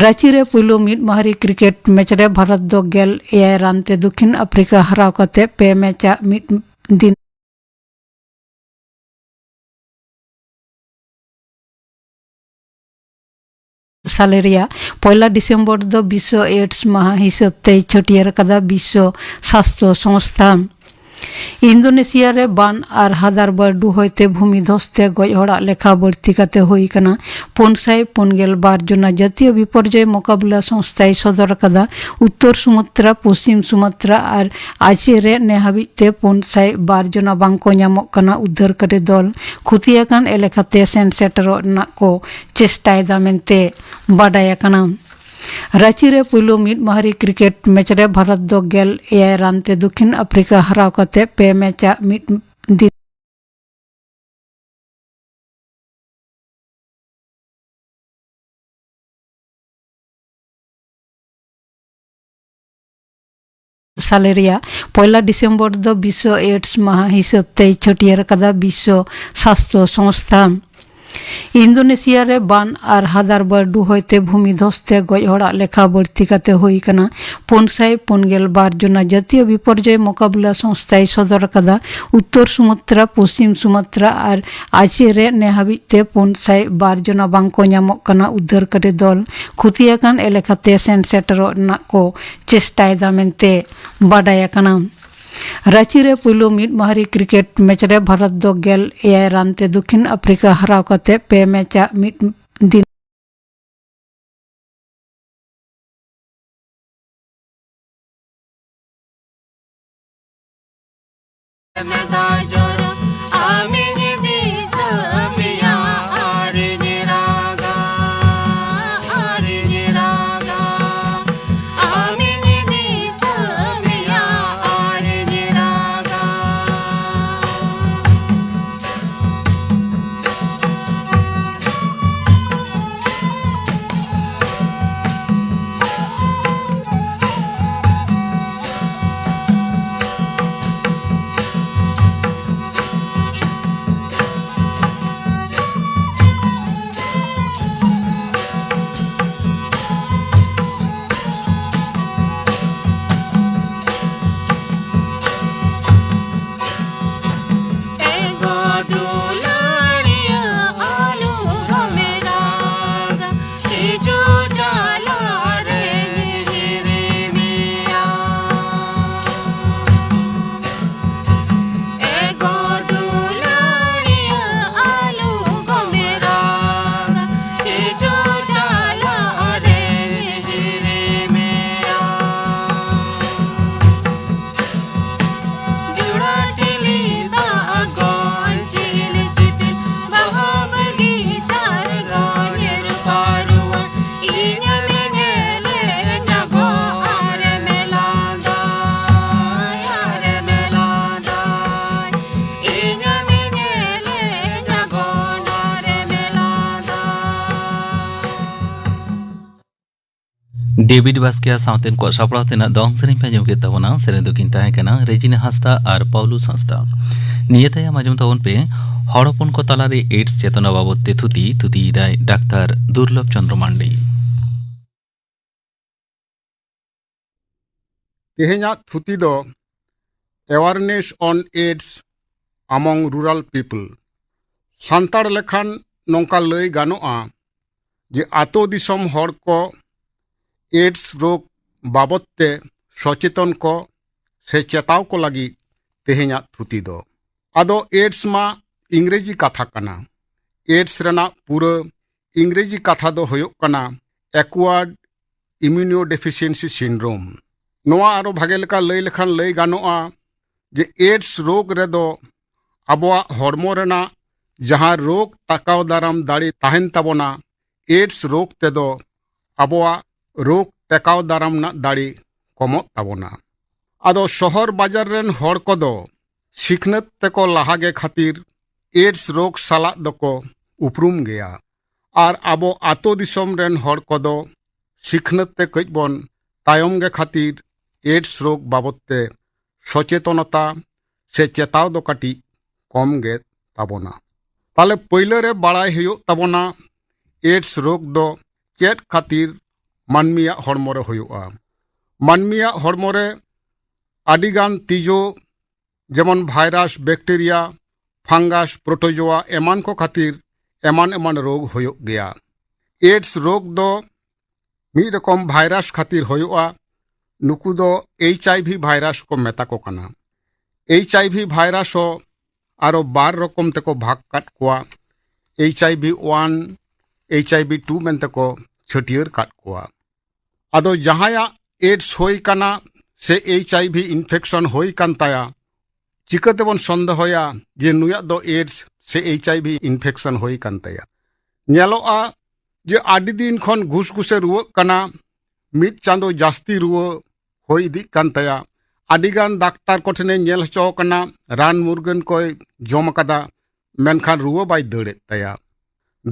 ᱨᱟᱸᱪᱤ ᱨᱮ ᱯᱩᱭᱞᱩ ᱢᱤᱫ ᱢᱟᱦᱟᱨᱤ ᱠᱨᱤᱠᱮᱴ ᱢᱮᱪ ᱨᱮ ᱵᱷᱟᱨᱚᱛ ᱫᱚ ᱜᱮᱞ ᱮᱭᱟᱭ ᱨᱟᱱ ᱛᱮ ᱫᱚᱠᱷᱤᱱ ᱟᱯᱷᱨᱤᱠᱟ ᱦᱟᱨᱟᱣ ᱠᱟᱛᱮ ᱯᱮ ᱢᱮᱪ ᱟᱜ ᱢᱤᱫ ᱫᱤᱱ ᱥᱟᱞᱮ ᱨᱮᱭᱟᱜ ᱯᱚᱭᱞᱟ ᱰᱤᱥᱮᱢᱵᱚᱨ ᱫᱚ ᱵᱤᱥᱥᱚ ᱮᱰᱥ ᱢᱟᱦᱟ ᱦᱤᱥᱟᱹᱵ ᱛᱮᱭ ᱪᱷᱟᱹᱴᱭᱟᱹᱨ ᱟᱠᱟᱫᱟ ᱵᱤᱥᱥᱚ ᱥᱟᱥᱛᱷᱚ ᱥᱚᱝᱥᱛᱷᱟ᱾ ᱤᱱᱫᱳᱱᱮᱥᱤᱭᱟ ᱨᱮ ᱵᱟᱱ ᱟᱨ ᱦᱟᱫᱟᱨ ᱵᱟᱹᱨᱰᱩ ᱦᱚᱭᱛᱮ ᱵᱷᱩᱢᱤ ᱫᱷᱚᱥ ᱛᱮ ᱜᱚᱡ ᱦᱚᱲᱟᱜ ᱞᱮᱠᱷᱟ ᱵᱟᱹᱲᱛᱤ ᱠᱟᱛᱮ ᱦᱩᱭ ᱠᱟᱱᱟ ᱯᱩᱱ ᱥᱟᱭ ᱯᱩᱱ ᱜᱮᱞ ᱵᱟᱨ ᱡᱚᱱᱟ᱾ ᱡᱟᱹᱛᱤᱭᱚ ᱵᱤᱯᱚᱨᱡᱚᱭ ᱢᱳᱠᱟᱵᱤᱞᱟ ᱥᱚᱝᱥᱛᱷᱟᱭ ᱥᱚᱫᱚᱨ ᱟᱠᱟᱫᱟ᱾ ᱩᱛᱛᱚᱨ ᱥᱩᱢᱟᱛᱨᱟ, ᱯᱚᱥᱪᱤᱢ ᱥᱩᱢᱟᱛᱨᱟ ᱟᱨ ᱟᱪᱮ ᱨᱮ ᱱᱮ ᱦᱟᱹᱵᱤᱡ ᱛᱮ ᱯᱩᱱ ᱥᱟᱭ ᱵᱟᱨ ᱡᱚᱱᱟ ᱵᱟᱝ ᱠᱚ ᱧᱟᱢᱚᱜ ᱠᱟᱱᱟ᱾ ᱩᱫᱽᱫᱷᱟᱹᱨᱠᱟᱨᱤ ᱫᱚᱞ ᱠᱷᱚᱛᱤ ᱟᱠᱟᱱ ᱮᱞᱟᱠᱟ ᱛᱮ ᱥᱮᱱ ᱥᱮᱴᱮᱨᱚᱜ ᱨᱮᱱᱟᱜ ᱠᱚ ᱪᱮᱥᱴᱟᱭᱮᱫᱟ ᱢᱮᱱᱛᱮ ᱵᱟᱰᱟᱭ ᱟᱠᱟᱱᱟ᱾ ᱨᱟᱸᱪᱤ ᱨᱮ ᱯᱩᱭᱞᱩ ᱢᱤᱫ ᱢᱟᱦᱟᱨᱤ ᱠᱨᱤᱠᱮᱴ ᱢᱮᱪ ᱨᱮ ᱵᱷᱟᱨᱚᱛ ᱫᱚ ᱜᱮᱞ ᱮᱭᱟᱭ ᱨᱟᱱ ᱛᱮ ᱫᱚᱠᱷᱤᱱ ᱟᱯᱷᱨᱤᱠᱟ ᱦᱟᱨᱟᱣ ᱠᱟᱛᱮ ᱯᱮ ᱢᱮᱪ ᱟᱜ ᱢᱤᱫ ᱫᱤᱱ ᱥᱟᱞᱮ ᱨᱮᱭᱟᱜ ᱯᱚᱭᱞᱟ ᱰᱤᱥᱮᱢᱵᱚᱨ ᱫᱚ ᱵᱤᱥᱥᱚ ᱮᱰᱥ ᱢᱟᱦᱟ ᱦᱤᱥᱟᱹᱵ ᱛᱮᱭ ᱪᱷᱟᱹᱴᱭᱟᱹᱨ ᱟᱠᱟᱫᱟ ᱵᱤᱥᱥᱚ ᱥᱟᱥᱛᱷᱚ ᱥᱚᱝᱥᱛᱷᱟ᱾ ᱤᱱᱫᱳᱱᱮᱥᱤᱭᱟ ᱨᱮ ᱵᱟᱱ ᱟᱨ ᱦᱟᱫᱟᱨ ᱵᱟᱹᱨᱰᱩ ᱦᱚᱭᱛᱮ ᱵᱷᱩᱢᱤ ᱫᱷᱚᱥ ᱛᱮ ᱜᱚᱡ ᱦᱚᱲᱟᱜ ᱞᱮᱠᱷᱟ ᱵᱟᱹᱲᱛᱤ ᱠᱟᱛᱮ ᱦᱩᱭ ᱠᱟᱱᱟ ᱯᱩᱱ ᱥᱟᱭ ᱯᱩᱱ ᱜᱮᱞ ᱵᱟᱨ ᱡᱚᱱᱟ᱾ ᱡᱟᱹᱛᱤᱭᱚ ᱵᱤᱯᱚᱨᱡᱚᱭ ᱢᱳᱠᱟᱵᱤᱞᱟ ᱥᱚᱝᱥᱛᱷᱟᱭ ᱥᱚᱫᱚᱨ ᱟᱠᱟᱫᱟ᱾ ᱩᱛᱛᱚᱨ ᱥᱩᱢᱟᱛᱨᱟ, ᱯᱚᱥᱪᱤᱢ ᱥᱩᱢᱟᱛᱨᱟ ᱟᱨ ᱟᱪᱮ ᱨᱮ ᱱᱮ ᱦᱟᱹᱵᱤᱡ ᱛᱮ ᱯᱩᱱ ᱥᱟᱭ ᱵᱟᱨ ᱡᱚᱱᱟ ᱵᱟᱝ ᱠᱚ ᱧᱟᱢᱚᱜ ᱠᱟᱱᱟ᱾ ᱩᱫᱽᱫᱷᱟᱹᱨᱠᱟᱨᱤ ᱫᱚᱞ ᱠᱷᱚᱛᱤ ᱟᱠᱟᱱ ᱮᱞᱟᱠᱟ ᱛᱮ ᱥᱮᱱ ᱥᱮᱴᱮᱨᱚᱜ ᱨᱮᱱᱟᱜ ᱠᱚ ᱪᱮᱥᱴᱟᱭᱮᱫᱟ ᱢᱮᱱᱛᱮ ᱵᱟᱰᱟᱭ ᱟᱠᱟᱱᱟ᱾ ᱨᱟᱸᱪᱤ ᱨᱮ ᱯᱩᱭᱞᱩ ᱢᱤᱫ ᱢᱟᱦᱟᱨᱤ ᱠᱨᱤᱠᱮᱴ ᱢᱮᱪ ᱨᱮ ᱵᱷᱟᱨᱚᱛ ᱫᱚ ᱜᱮᱞ ᱮᱭᱟᱭ ᱨᱟᱱ ᱛᱮ ᱫᱚᱠᱷᱤᱱ ᱟᱯᱷᱨᱤᱠᱟ ᱦᱟᱨᱟᱣ ᱠᱟᱛᱮ ᱯᱮ ᱢᱮᱪ ᱟᱜ ᱢᱤᱫ ᱫᱤᱱ ᱰᱮᱵᱷᱤᱰ ᱵᱟᱥᱠᱮᱭᱟ ᱥᱟᱶᱛᱮᱱ ᱠᱚᱣᱟᱜ ᱥᱟᱯᱲᱟᱣ ᱛᱮᱱᱟᱜ ᱫᱚᱝ ᱥᱮᱨᱮᱧ ᱯᱮ ᱟᱸᱡᱚᱢ ᱠᱮᱫ ᱛᱟᱵᱚᱱᱟ᱾ ᱥᱮᱨᱮᱧ ᱫᱚᱠᱤᱱ ᱛᱟᱦᱮᱸ ᱠᱟᱱᱟ ᱨᱮᱡᱤᱱᱟ ᱦᱟᱸᱥᱫᱟ ᱟᱨ ᱯᱟᱣᱞᱩᱥ ᱦᱟᱸᱥᱫᱟ᱾ ᱱᱤᱭᱟᱹ ᱛᱟᱭᱚᱢ ᱟᱸᱡᱚᱢ ᱛᱟᱵᱚᱱ ᱯᱮ ᱦᱚᱲ ᱦᱚᱯᱚᱱ ᱠᱚ ᱛᱟᱞᱟᱨᱮ AIDS ᱪᱮᱛᱚᱱᱟ ᱵᱟᱵᱚᱛ ᱛᱮ ᱛᱷᱩᱛᱤ, ᱛᱷᱩᱛᱤᱭᱮᱫᱟᱭ ᱰᱟᱠᱛᱟᱨ ᱫᱩᱨᱞᱚᱵᱷ ᱪᱚᱸᱫᱽᱨᱚ ᱢᱟᱱᱰᱤ᱾ ᱛᱮᱦᱮᱧᱟᱜ ᱛᱷᱩᱛᱤ ᱫᱚ Awareness on AIDS among Rural People᱾ Santal ᱞᱮᱠᱷᱟᱱ ᱱᱚᱝᱠᱟ ᱞᱟᱹᱭ ᱜᱟᱱᱚᱜᱼᱟ ᱡᱮ ᱟᱛᱳ ᱫᱤᱥᱚᱢ ᱦᱚᱲ ᱠᱚ AIDS ᱨᱳᱜᱽ ᱵᱟᱵᱚᱛ ᱛᱮ ᱥᱚᱪᱮᱛᱚᱱ ᱠᱚ ᱥᱮ ᱪᱮᱛᱟᱣ ᱠᱚ ᱞᱟᱹᱜᱤᱫ ᱛᱮᱦᱮᱧᱟᱜ ᱛᱷᱩᱛᱤ ᱫᱚ᱾ ᱟᱫᱚ AIDS ᱢᱟ ᱤᱝᱨᱮᱡᱤ ᱠᱟᱛᱷᱟ ᱠᱟᱱᱟ᱾ AIDS ᱨᱮᱱᱟᱜ ᱯᱩᱨᱟᱹ ᱤᱝᱨᱮᱡᱤ ᱠᱟᱛᱷᱟ ᱫᱚ ᱦᱩᱭᱩᱜ ᱠᱟᱱᱟ Acquired Immunodeficiency Syndrome᱾ ᱱᱚᱣᱟ ᱟᱨᱚ ᱵᱷᱟᱜᱮ ᱞᱮᱠᱟ ᱞᱟᱹᱭ ᱞᱮᱠᱷᱟᱱ ᱞᱟᱹᱭ ᱜᱟᱱᱚᱜᱼᱟ ᱡᱮ AIDS ᱨᱳᱜᱽ ᱨᱮᱫᱚ ᱟᱵᱚᱣᱟᱜ ᱦᱚᱲᱢᱚ ᱨᱮᱱᱟᱜ ᱡᱟᱦᱟᱸ ᱨᱳᱜᱽ ᱴᱮᱠᱟᱣ ᱫᱟᱨᱟᱢ ᱫᱟᱲᱮ ᱛᱟᱦᱮᱱ ᱛᱟᱵᱚᱱᱟ, AIDS ᱨᱳᱜᱽ ᱛᱮᱫᱚ ᱟᱵᱚᱣᱟᱜ ᱨᱳᱜᱽ ᱴᱮᱠᱟᱣ ᱫᱟᱨᱟᱢ ᱨᱮᱱᱟᱜ ᱫᱟᱲᱮ ᱠᱚᱢᱚᱜ ᱛᱟᱵᱚᱱᱟ᱾ ᱟᱫᱚ ᱥᱚᱦᱚᱨ ᱵᱟᱡᱟᱨ ᱨᱮᱱ ᱦᱚᱲ ᱠᱚᱫᱚ ᱥᱤᱠᱷᱱᱟᱹᱛ ᱛᱮᱠᱚ ᱞᱟᱦᱟ ᱜᱮ ᱠᱷᱟᱹᱛᱤᱨ AIDS ᱨᱳᱜᱽ ᱥᱟᱞᱟᱜ ᱫᱚᱠᱚ ᱩᱯᱨᱩᱢ ᱜᱮᱭᱟ᱾ ᱟᱨ ᱟᱵᱚ ᱟᱛᱳ ᱫᱤᱥᱚᱢ ᱨᱮᱱ ᱦᱚᱲ ᱠᱚᱫᱚ ᱥᱤᱠᱷᱱᱟᱹᱛ ᱛᱮ ᱠᱟᱹᱡ ᱵᱚᱱ ᱛᱟᱭᱚᱢ ᱜᱮ ᱠᱷᱟᱹᱛᱤᱨ AIDS ᱨᱳᱜᱽ ᱵᱟᱵᱚᱛ ᱛᱮ ᱥᱚᱪᱮᱛᱚᱱᱚᱛᱟ ᱥᱮ ᱪᱮᱛᱟᱣ ᱫᱚ ᱠᱟᱹᱴᱤᱡ ᱠᱚᱢ ᱜᱮ ᱛᱟᱵᱚᱱᱟ᱾ ᱛᱟᱦᱞᱮ ᱯᱟᱹᱭᱞᱟᱹ ᱨᱮ ᱵᱟᱲᱟᱭ ᱦᱩᱭᱩᱜ ᱛᱟᱵᱚᱱᱟ AIDS ᱨᱳᱜᱽ ᱫᱚ ᱪᱮᱫ ᱠᱷᱟᱹᱛᱤᱨ ᱢᱟᱹᱱᱢᱤᱭᱟᱜ ᱦᱚᱲᱢᱚ ᱨᱮ ᱦᱩᱭᱩᱜᱼᱟ᱾ ᱢᱟᱹᱱᱢᱤᱭᱟᱜ ᱦᱚᱲᱢᱚ ᱨᱮ ᱟᱹᱰᱤᱜᱟᱱ ᱛᱤᱡᱩ, ᱡᱮᱢᱚᱱ ᱵᱷᱟᱭᱨᱟᱥ, ᱵᱮᱠᱴᱮᱨᱤᱭᱟ, ᱯᱷᱟᱝᱜᱟᱥ, ᱯᱨᱳᱴᱳᱡᱳᱣᱟ ᱮᱢᱟᱱ ᱠᱚ ᱠᱷᱟᱹᱛᱤᱨ ᱮᱢᱟᱱ ᱮᱢᱟᱱ ᱨᱳᱜᱽ ᱦᱩᱭᱩᱜ ᱜᱮᱭᱟ᱾ AIDS ᱨᱳᱜᱽ ᱫᱚ ᱢᱤᱫ ᱨᱚᱠᱚᱢ ᱵᱷᱟᱭᱨᱟᱥ ᱠᱷᱟᱹᱛᱤᱨ ᱦᱩᱭᱩᱜᱼᱟ᱾ ᱱᱩᱠᱩ ᱫᱚ HIV ᱵᱷᱟᱭᱨᱟᱥ ᱠᱚ ᱢᱮᱛᱟ ᱠᱚ ᱠᱟᱱᱟ᱾ HIV ᱵᱷᱟᱭᱨᱟᱥ ᱦᱚᱸ ᱟᱨᱚ ᱵᱟᱨ ᱨᱚᱠᱚᱢ ᱛᱮᱠᱚ ᱵᱷᱟᱜᱽ ᱠᱟᱫ ᱠᱚᱣᱟ, HIV one, HIV two ᱢᱮᱱᱛᱮ ᱠᱚ ᱪᱷᱟᱹᱴᱭᱟᱹᱨ ᱠᱟᱫ ᱠᱚᱣᱟ᱾ ᱟᱫᱚ ᱡᱟᱦᱟᱸᱭᱟᱜ AIDS ᱦᱩᱭ ᱠᱟᱱᱟ ᱥᱮ HIV ᱤᱱᱯᱷᱮᱠᱥᱚᱱ ᱦᱩᱭ ᱠᱟᱱ ᱛᱟᱭᱟ, ᱪᱤᱠᱟᱹ ᱛᱮᱵᱚᱱ ᱥᱚᱱᱫᱮᱦᱚᱭᱟ ᱡᱮ ᱱᱩᱭᱟᱜ ᱫᱚ AIDS ᱥᱮ HIV ᱤᱱᱯᱷᱮᱠᱥᱚᱱ ᱦᱩᱭ ᱠᱟᱱ ᱛᱟᱭᱟ? ᱧᱮᱞᱚᱜᱼᱟ ᱡᱮ ᱟᱹᱰᱤ ᱫᱤᱱ ᱠᱷᱚᱱ ᱜᱷᱩᱥ ᱜᱷᱩᱥᱮ ᱨᱩᱣᱟᱹᱜ ᱠᱟᱱᱟ, ᱢᱤᱫ ᱪᱟᱸᱫᱚ ᱡᱟᱹᱥᱛᱤ ᱨᱩᱣᱟᱹ ᱦᱩᱭ ᱤᱫᱤᱜ ᱠᱟᱱ ᱛᱟᱭᱟ᱾ ᱟᱹᱰᱤᱜᱟᱱ ᱰᱟᱠᱛᱟᱨ ᱠᱚᱴᱷᱮᱱᱮ ᱧᱮᱞ ᱦᱚᱪᱚ ᱟᱠᱟᱱᱟ, ᱨᱟᱱ ᱢᱩᱨᱜᱟᱹᱱ ᱠᱚᱭ ᱡᱚᱢ ᱟᱠᱟᱫᱟ, ᱢᱮᱱᱠᱷᱟᱱ ᱨᱩᱣᱟᱹ ᱵᱟᱭ ᱫᱟᱹᱲᱮᱫ ᱛᱟᱭᱟ᱾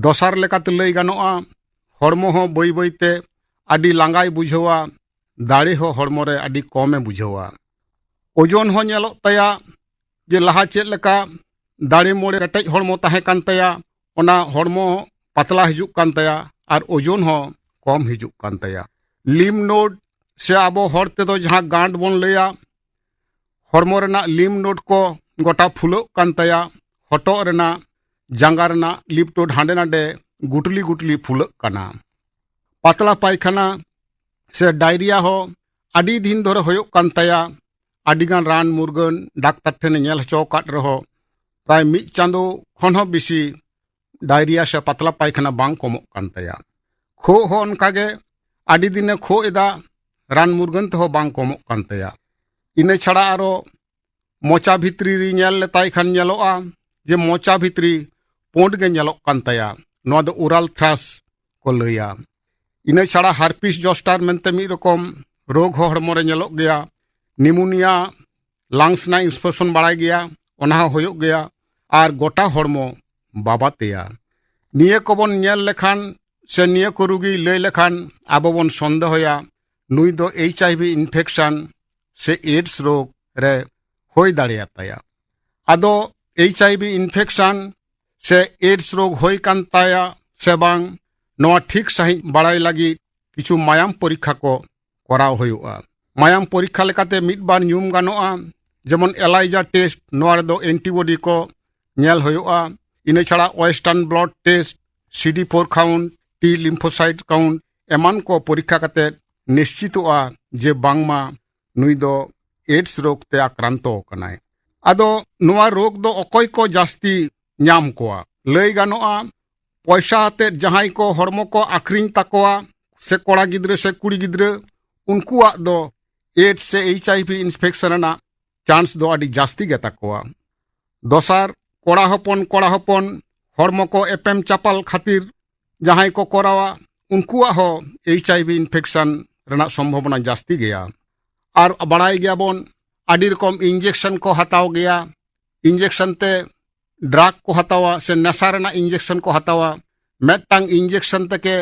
ᱫᱚᱥᱟᱨ ᱞᱮᱠᱟᱛᱮ ᱞᱟᱹᱭ ᱜᱟᱱᱚᱜᱼᱟ, ᱦᱚᱲᱢᱚ ᱦᱚᱸ ᱵᱟᱹᱭ ᱵᱟᱹᱭᱛᱮ ᱟᱹᱰᱤ ᱞᱟᱸᱜᱟᱭ ᱵᱩᱡᱷᱟᱹᱣᱟ, ᱫᱟᱲᱮ ᱦᱚᱸ ᱦᱚᱲᱢᱚ ᱨᱮ ᱟᱹᱰᱤ ᱠᱚᱢᱮ ᱵᱩᱡᱷᱟᱹᱣᱟ᱾ ᱳᱡᱚᱱ ᱦᱚᱸ ᱧᱮᱞᱚᱜ ᱛᱟᱭᱟ ᱡᱮ ᱞᱟᱦᱟ ᱪᱮᱫ ᱞᱮᱠᱟ ᱫᱟᱲᱮ ᱢᱚᱲᱮ ᱠᱮᱴᱮᱡ ᱦᱚᱲᱢᱚ ᱛᱟᱦᱮᱸ ᱠᱟᱱ ᱛᱟᱭᱟ, ᱚᱱᱟ ᱦᱚᱲᱢᱚ ᱯᱟᱛᱞᱟ ᱦᱤᱡᱩᱜ ᱠᱟᱱ ᱛᱟᱭᱟ ᱟᱨ ᱳᱡᱚᱱ ᱦᱚᱸ ᱠᱚᱢ ᱦᱤᱡᱩᱜ ᱠᱟᱱ ᱛᱟᱭᱟ᱾ ᱞᱤᱢ ᱱᱳᱰ ᱥᱮ ᱟᱵᱚ ᱦᱚᱲ ᱛᱮᱫᱚ ᱡᱟᱦᱟᱸ ᱜᱟᱸᱰ ᱵᱚᱱ ᱞᱟᱹᱭᱟ, ᱦᱚᱲᱢᱚ ᱨᱮᱱᱟᱜ ᱞᱤᱢ ᱱᱳᱰ ᱠᱚ ᱜᱚᱴᱟ ᱯᱷᱩᱞᱟᱹᱜ ᱠᱟᱱ ᱛᱟᱭᱟ, ᱦᱚᱴᱚᱜ ᱨᱮᱱᱟᱜ, ᱡᱟᱸᱜᱟ ᱨᱮᱱᱟᱜ ᱞᱤᱯ ᱱᱳᱰ ᱦᱟᱸᱰᱮ ᱱᱟᱰᱮ ᱜᱩᱴᱞᱤ ᱜᱩᱴᱞᱤ ᱯᱷᱩᱞᱟᱹᱜ ᱠᱟᱱᱟ᱾ ᱯᱟᱛᱞᱟ ᱯᱟᱭᱠᱷᱟᱱᱟ ᱥᱮ ᱰᱟᱭᱨᱤᱭᱟ ᱦᱚᱸ ᱟᱹᱰᱤ ᱫᱤᱱ ᱫᱷᱚᱨᱮ ᱦᱩᱭᱩᱜ ᱠᱟᱱ ᱛᱟᱭᱟ᱾ ᱟᱹᱰᱤᱜᱟᱱ ᱨᱟᱱ ᱢᱩᱨᱜᱟᱹᱱ ᱰᱟᱠᱛᱟᱨ ᱴᱷᱮᱱᱮ ᱧᱮᱞ ᱦᱚᱪᱚ ᱟᱠᱟᱫ ᱨᱮᱦᱚᱸ ᱯᱨᱟᱭ ᱢᱤᱫ ᱪᱟᱸᱫᱳ ᱠᱷᱚᱱ ᱦᱚᱸ ᱵᱮᱥᱤ ᱰᱟᱭᱨᱤᱭᱟ ᱥᱮ ᱯᱟᱛᱞᱟ ᱯᱟᱭᱠᱷᱟᱱᱟ ᱵᱟᱝ ᱠᱚᱢᱚᱜ ᱠᱟᱱ ᱛᱟᱭᱟ᱾ ᱠᱷᱳᱜ ᱦᱚᱸ ᱚᱱᱠᱟᱜᱮ ᱟᱹᱰᱤ ᱫᱤᱱᱮ ᱠᱷᱳᱜ ᱮᱫᱟ, ᱨᱟᱱ ᱢᱩᱨᱜᱟᱹᱱ ᱛᱮᱦᱚᱸ ᱵᱟᱝ ᱠᱚᱢᱚᱜ ᱠᱟᱱ ᱛᱟᱭᱟ᱾ ᱤᱱᱟᱹ ᱪᱷᱟᱲᱟ ᱟᱨᱚ ᱢᱚᱪᱟ ᱵᱷᱤᱛᱨᱤ ᱨᱮ ᱧᱮᱞ ᱞᱮᱛᱟᱭ ᱠᱷᱟᱱ ᱧᱮᱞᱚᱜᱼᱟ ᱡᱮ ᱢᱚᱪᱟ ᱵᱷᱤᱛᱨᱤ ᱯᱳᱸᱰ ᱜᱮ ᱧᱮᱞᱚᱜ ᱠᱟᱱ ᱛᱟᱭᱟ᱾ ᱱᱚᱣᱟ ᱫᱚ ᱳᱨᱟᱞ ᱛᱷᱨᱟᱥ ᱠᱚ ᱞᱟᱹᱭᱟ᱾ ᱤᱱᱟᱹ ᱪᱷᱟᱲᱟ ᱦᱟᱨᱯᱤᱥ ᱡᱚᱥᱴᱟᱨ ᱢᱮᱱᱛᱮ ᱢᱤᱫ ᱨᱚᱠᱚᱢ ᱨᱳᱜᱽ ᱦᱚᱸ ᱦᱚᱲᱢᱚ ᱨᱮ ᱧᱮᱞᱚᱜ ᱜᱮᱭᱟ᱾ ᱱᱤᱢᱳᱱᱤᱭᱟ, ᱞᱟᱝᱥ ᱨᱮᱱᱟᱜ ᱤᱱᱥᱯᱮᱠᱥᱚᱱ ᱵᱟᱲᱟᱭ ᱜᱮᱭᱟ, ᱚᱱᱟ ᱦᱚᱸ ᱦᱩᱭᱩᱜ ᱜᱮᱭᱟ᱾ ᱟᱨ ᱜᱚᱴᱟ ᱦᱚᱲᱢᱚ ᱵᱟᱵᱟᱛᱮᱭᱟ᱾ ᱱᱤᱭᱟᱹ ᱠᱚᱵᱚᱱ ᱧᱮᱞ ᱞᱮᱠᱷᱟᱱ ᱥᱮ ᱱᱤᱭᱟᱹ ᱠᱚ ᱨᱩᱜᱤᱭ ᱞᱟᱹᱭ ᱞᱮᱠᱷᱟᱱ ᱟᱵᱚ ᱵᱚᱱ ᱥᱚᱱᱫᱮᱦᱚᱭᱟ ᱱᱩᱭ ᱫᱚ ᱮᱭᱤᱪ ᱟᱭ ᱵᱷᱤ ᱤᱱᱯᱷᱮᱠᱥᱚᱱ ᱥᱮ ᱮᱰᱥ ᱨᱳᱜᱽ ᱨᱮ ᱦᱩᱭ ᱫᱟᱲᱮᱭᱟᱛᱟᱭᱟ᱾ ᱟᱫᱚ ᱮᱭᱤᱪ ᱟᱭ ᱵᱷᱤ ᱤᱱᱯᱷᱮᱠᱥᱚᱱ ᱥᱮ ᱮᱰᱥ ᱨᱳᱜᱽ ᱦᱩᱭ ᱠᱟᱱ ᱛᱟᱭᱟ ᱥᱮ ᱵᱟᱝ, ᱱᱚᱣᱟ ᱴᱷᱤᱠ ᱥᱟᱺᱦᱤᱡ ᱵᱟᱲᱟᱭ ᱞᱟᱹᱜᱤᱫ ᱠᱤᱪᱷᱩ ᱢᱟᱭᱟᱢ ᱯᱚᱨᱤᱠᱠᱷᱟ ᱠᱚ ᱠᱚᱨᱟᱣ ᱦᱩᱭᱩᱜᱼᱟ᱾ ᱢᱟᱭᱟᱢ ᱯᱚᱨᱤᱠᱠᱷᱟ ᱞᱮᱠᱟᱛᱮ ᱢᱤᱫ ᱵᱟᱨ ᱧᱩᱢ ᱜᱟᱱᱚᱜᱼᱟ, ᱡᱮᱢᱚᱱ ᱮᱞᱟᱭᱡᱟ ᱴᱮᱥᱴ, ᱱᱚᱣᱟ ᱨᱮᱫᱚ ᱮᱱᱴᱤᱵᱚᱰᱤ ᱠᱚ ᱧᱮᱞ ᱦᱩᱭᱩᱜᱼᱟ᱾ ᱤᱱᱟᱹ ᱪᱷᱟᱲᱟ ᱳᱭᱮᱥᱴᱟᱨᱱ ᱵᱞᱚᱰ ᱴᱮᱥᱴ, ᱥᱤ ᱰᱤ ᱯᱷᱳᱨ ᱠᱟᱣᱩᱱᱴ, ᱴᱤ ᱞᱤᱢᱯᱷᱳᱥᱟᱭᱤᱴ ᱠᱟᱣᱩᱱᱴ ᱮᱢᱟᱱ ᱠᱚ ᱯᱚᱨᱤᱠᱠᱷᱟ ᱠᱟᱛᱮ ᱱᱤᱥᱪᱤᱛᱚᱜᱼᱟ ᱡᱮ ᱵᱟᱝᱢᱟ ᱱᱩᱭ ᱫᱚ ᱮᱰᱥ ᱨᱳᱜᱽ ᱛᱮ ᱟᱠᱨᱟᱱᱛᱚ ᱟᱠᱟᱱᱟᱭ᱾ ᱟᱫᱚ ᱱᱚᱣᱟ ᱨᱳᱜᱽ ᱫᱚ ᱚᱠᱚᱭ ᱠᱚ ᱡᱟᱹᱥᱛᱤ ᱧᱟᱢ ᱠᱚᱣᱟ? ᱞᱟᱹᱭ ᱜᱟᱱᱚᱜᱼᱟ, ᱯᱚᱭᱥᱟ ᱟᱛᱮᱫ ᱡᱟᱦᱟᱸᱭ ᱠᱚ ᱦᱚᱲᱢᱚ ᱠᱚ ᱟᱠᱷᱨᱤᱧ ᱛᱟᱠᱚᱣᱟ, ᱥᱮ ᱠᱚᱲᱟ ᱜᱤᱫᱽᱨᱟᱹ ᱥᱮ ᱠᱩᱲᱤ ᱜᱤᱫᱽᱨᱟᱹ, ᱩᱱᱠᱩᱣᱟᱜ ᱫᱚ ᱮᱰᱥ ᱥᱮ ᱮᱭᱤᱪ ᱟᱭ ᱵᱷᱤ ᱤᱱᱯᱷᱮᱠᱥᱚᱱ ᱨᱮᱱᱟᱜ ᱪᱟᱱᱥ ᱫᱚ ᱟᱹᱰᱤ ᱡᱟᱹᱥᱛᱤ ᱜᱮ ᱛᱟᱠᱚᱣᱟ᱾ ᱫᱚᱥᱟᱨ, ᱠᱚᱲᱟ ᱦᱚᱯᱚᱱ, ᱠᱚᱲᱟ ᱦᱚᱯᱚᱱ ᱦᱚᱲᱢᱚ ᱠᱚ ᱮᱯᱮᱢ ᱪᱟᱯᱟᱞ ᱠᱷᱟᱹᱛᱤᱨ ᱡᱟᱦᱟᱸᱭ ᱠᱚ ᱠᱚᱨᱟᱣᱟ, ᱩᱱᱠᱩᱣᱟᱜ ᱦᱚᱸ ᱮᱭᱤᱪ ᱟᱭ ᱵᱷᱤ ᱤᱱᱯᱷᱮᱠᱥᱚᱱ ᱨᱮᱱᱟᱜ ᱥᱚᱢᱵᱷᱚᱵᱚᱱᱟ ᱡᱟᱹᱥᱛᱤ ᱜᱮᱭᱟ᱾ ᱟᱨ ᱵᱟᱲᱟᱭ ᱜᱮᱭᱟᱵᱚᱱ, ᱟᱹᱰᱤ ᱨᱚᱠᱚᱢ ᱤᱧᱡᱮᱠᱥᱚᱱ ᱠᱚ ᱦᱟᱛᱟᱣ ᱜᱮᱭᱟ᱾ ᱤᱧᱡᱮᱠᱥᱚᱱ ᱛᱮ ᱰᱨᱟᱜᱽ ᱠᱚ ᱦᱟᱛᱟᱣᱟ ᱥᱮ ᱱᱮᱥᱟ ᱨᱮᱱᱟᱜ ᱤᱧᱡᱮᱠᱥᱚᱱ ᱠᱚ ᱦᱟᱛᱟᱣᱟ᱾ ᱢᱤᱫᱴᱟᱝ ᱤᱧᱡᱮᱠᱥᱚᱱ ᱛᱮᱜᱮ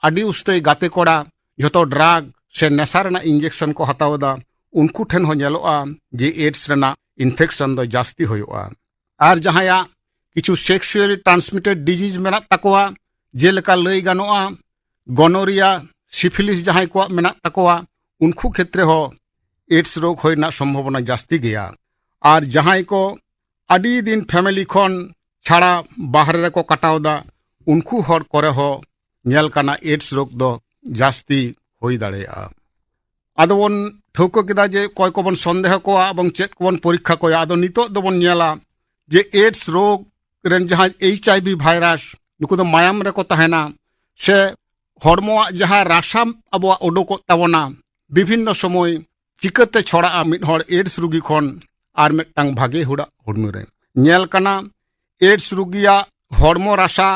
ᱟᱹᱰᱤ ᱩᱥᱛᱟᱹᱭ ᱜᱟᱛᱮ ᱠᱚᱲᱟ ᱡᱷᱚᱛᱚ ᱰᱨᱟᱜᱽ ᱥᱮ ᱱᱮᱥᱟ ᱨᱮᱱᱟᱜ ᱤᱧᱡᱮᱠᱥᱚᱱ ᱠᱚ ᱦᱟᱛᱟᱣ ᱮᱫᱟ, ᱩᱱᱠᱩ ᱴᱷᱮᱱ ᱦᱚᱸ ᱧᱮᱞᱚᱜᱼᱟ ᱡᱮ ᱮᱰᱥ ᱨᱮᱱᱟᱜ ᱤᱱᱯᱷᱮᱠᱥᱚᱱ ᱫᱚ ᱡᱟᱹᱥᱛᱤ ᱦᱩᱭᱩᱜᱼᱟ᱾ ᱟᱨ ᱡᱟᱦᱟᱸᱭᱟᱜ ᱠᱤᱪᱷᱩ ᱥᱮᱠᱥᱩᱣᱟᱞᱤ ᱴᱨᱟᱱᱥᱢᱤᱴᱮᱰ ᱰᱤᱡᱤᱡᱽ ᱢᱮᱱᱟᱜ ᱛᱟᱠᱚᱣᱟ, ᱡᱮᱞᱮᱠᱟ ᱞᱟᱹᱭ ᱜᱟᱱᱚᱜᱼᱟ ᱜᱚᱱᱳᱨᱤᱭᱟ, ᱥᱤᱯᱷᱤᱞᱤᱥ ᱡᱟᱦᱟᱸᱭ ᱠᱚᱣᱟᱜ ᱢᱮᱱᱟᱜ ᱛᱟᱠᱚᱣᱟ, ᱩᱱᱠᱩ ᱠᱷᱮᱛᱨᱮ ᱦᱚᱸ ᱮᱰᱥ ᱨᱳᱜᱽ ᱦᱩᱭ ᱨᱮᱱᱟᱜ ᱥᱚᱢᱵᱷᱚᱵᱚᱱᱟ ᱡᱟᱹᱥᱛᱤ ᱜᱮᱭᱟ᱾ ᱟᱨ ᱡᱟᱦᱟᱸᱭ ᱠᱚ ᱟᱹᱰᱤ ᱫᱤᱱ ᱯᱷᱮᱢᱮᱞᱤ ᱠᱷᱚᱱ ᱪᱷᱟᱲᱟ ᱵᱟᱦᱨᱮ ᱨᱮᱠᱚ ᱠᱟᱴᱟᱣ ᱮᱫᱟ, ᱩᱱᱠᱩ ᱦᱚᱲ ᱠᱚᱨᱮ ᱦᱚᱸ ᱧᱮᱞ ᱠᱟᱱᱟ ᱮᱰᱥ ᱨᱳᱜᱽ ᱫᱚ ᱡᱟᱹᱥᱛᱤ ᱦᱩᱭ ᱫᱟᱲᱮᱭᱟᱜᱼᱟ᱾ ᱟᱫᱚ ᱵᱚᱱ ᱴᱷᱟᱹᱣᱠᱟᱹ ᱠᱮᱫᱟ ᱡᱮ ᱚᱠᱚᱭ ᱠᱚᱵᱚᱱ ᱥᱚᱱᱫᱮᱦᱚ ᱠᱚᱣᱟ ᱮᱵᱚᱝ ᱪᱮᱫ ᱠᱚᱵᱚᱱ ᱯᱚᱨᱤᱠᱠᱷᱟ ᱠᱚᱣᱟ᱾ ᱟᱫᱚ ᱱᱤᱛᱚᱜ ᱫᱚᱵᱚᱱ ᱧᱮᱞᱟ ᱡᱮ ᱮᱰᱥ ᱨᱳᱜᱽ ᱨᱮᱱ ᱡᱟᱦᱟᱸᱭ ᱮᱭᱤᱪ ᱟᱭ ᱵᱷᱤ ᱵᱷᱟᱭᱨᱟᱥ, ᱱᱩᱠᱩ ᱫᱚ ᱢᱟᱭᱟᱢ ᱨᱮᱠᱚ ᱛᱟᱦᱮᱱᱟ, ᱥᱮ ᱦᱚᱲᱢᱚᱣᱟᱜ ᱡᱟᱦᱟᱸ ᱨᱟᱥᱟ ᱟᱵᱚᱣᱟᱜ ᱩᱰᱩᱠᱚᱜ ᱛᱟᱵᱚᱱᱟ, ᱵᱤᱵᱷᱤᱱᱱᱚ ᱥᱚᱢᱚᱭ ᱪᱤᱠᱟᱹᱛᱮ ᱪᱷᱚᱲᱟᱜᱼᱟ ᱢᱤᱫ ᱦᱚᱲ ᱮᱰᱥ ᱨᱩᱜᱤ ᱠᱷᱚᱱ ᱟᱨ ᱢᱤᱫᱴᱟᱝ ᱵᱷᱟᱜᱮ ᱦᱚᱲᱟᱜ ᱦᱚᱲᱢᱚ ᱨᱮ? ᱧᱮᱞ ᱠᱟᱱᱟ ᱮᱰᱥ ᱨᱩᱜᱤᱭᱟᱜ ᱦᱚᱲᱢᱚ ᱨᱟᱥᱟ,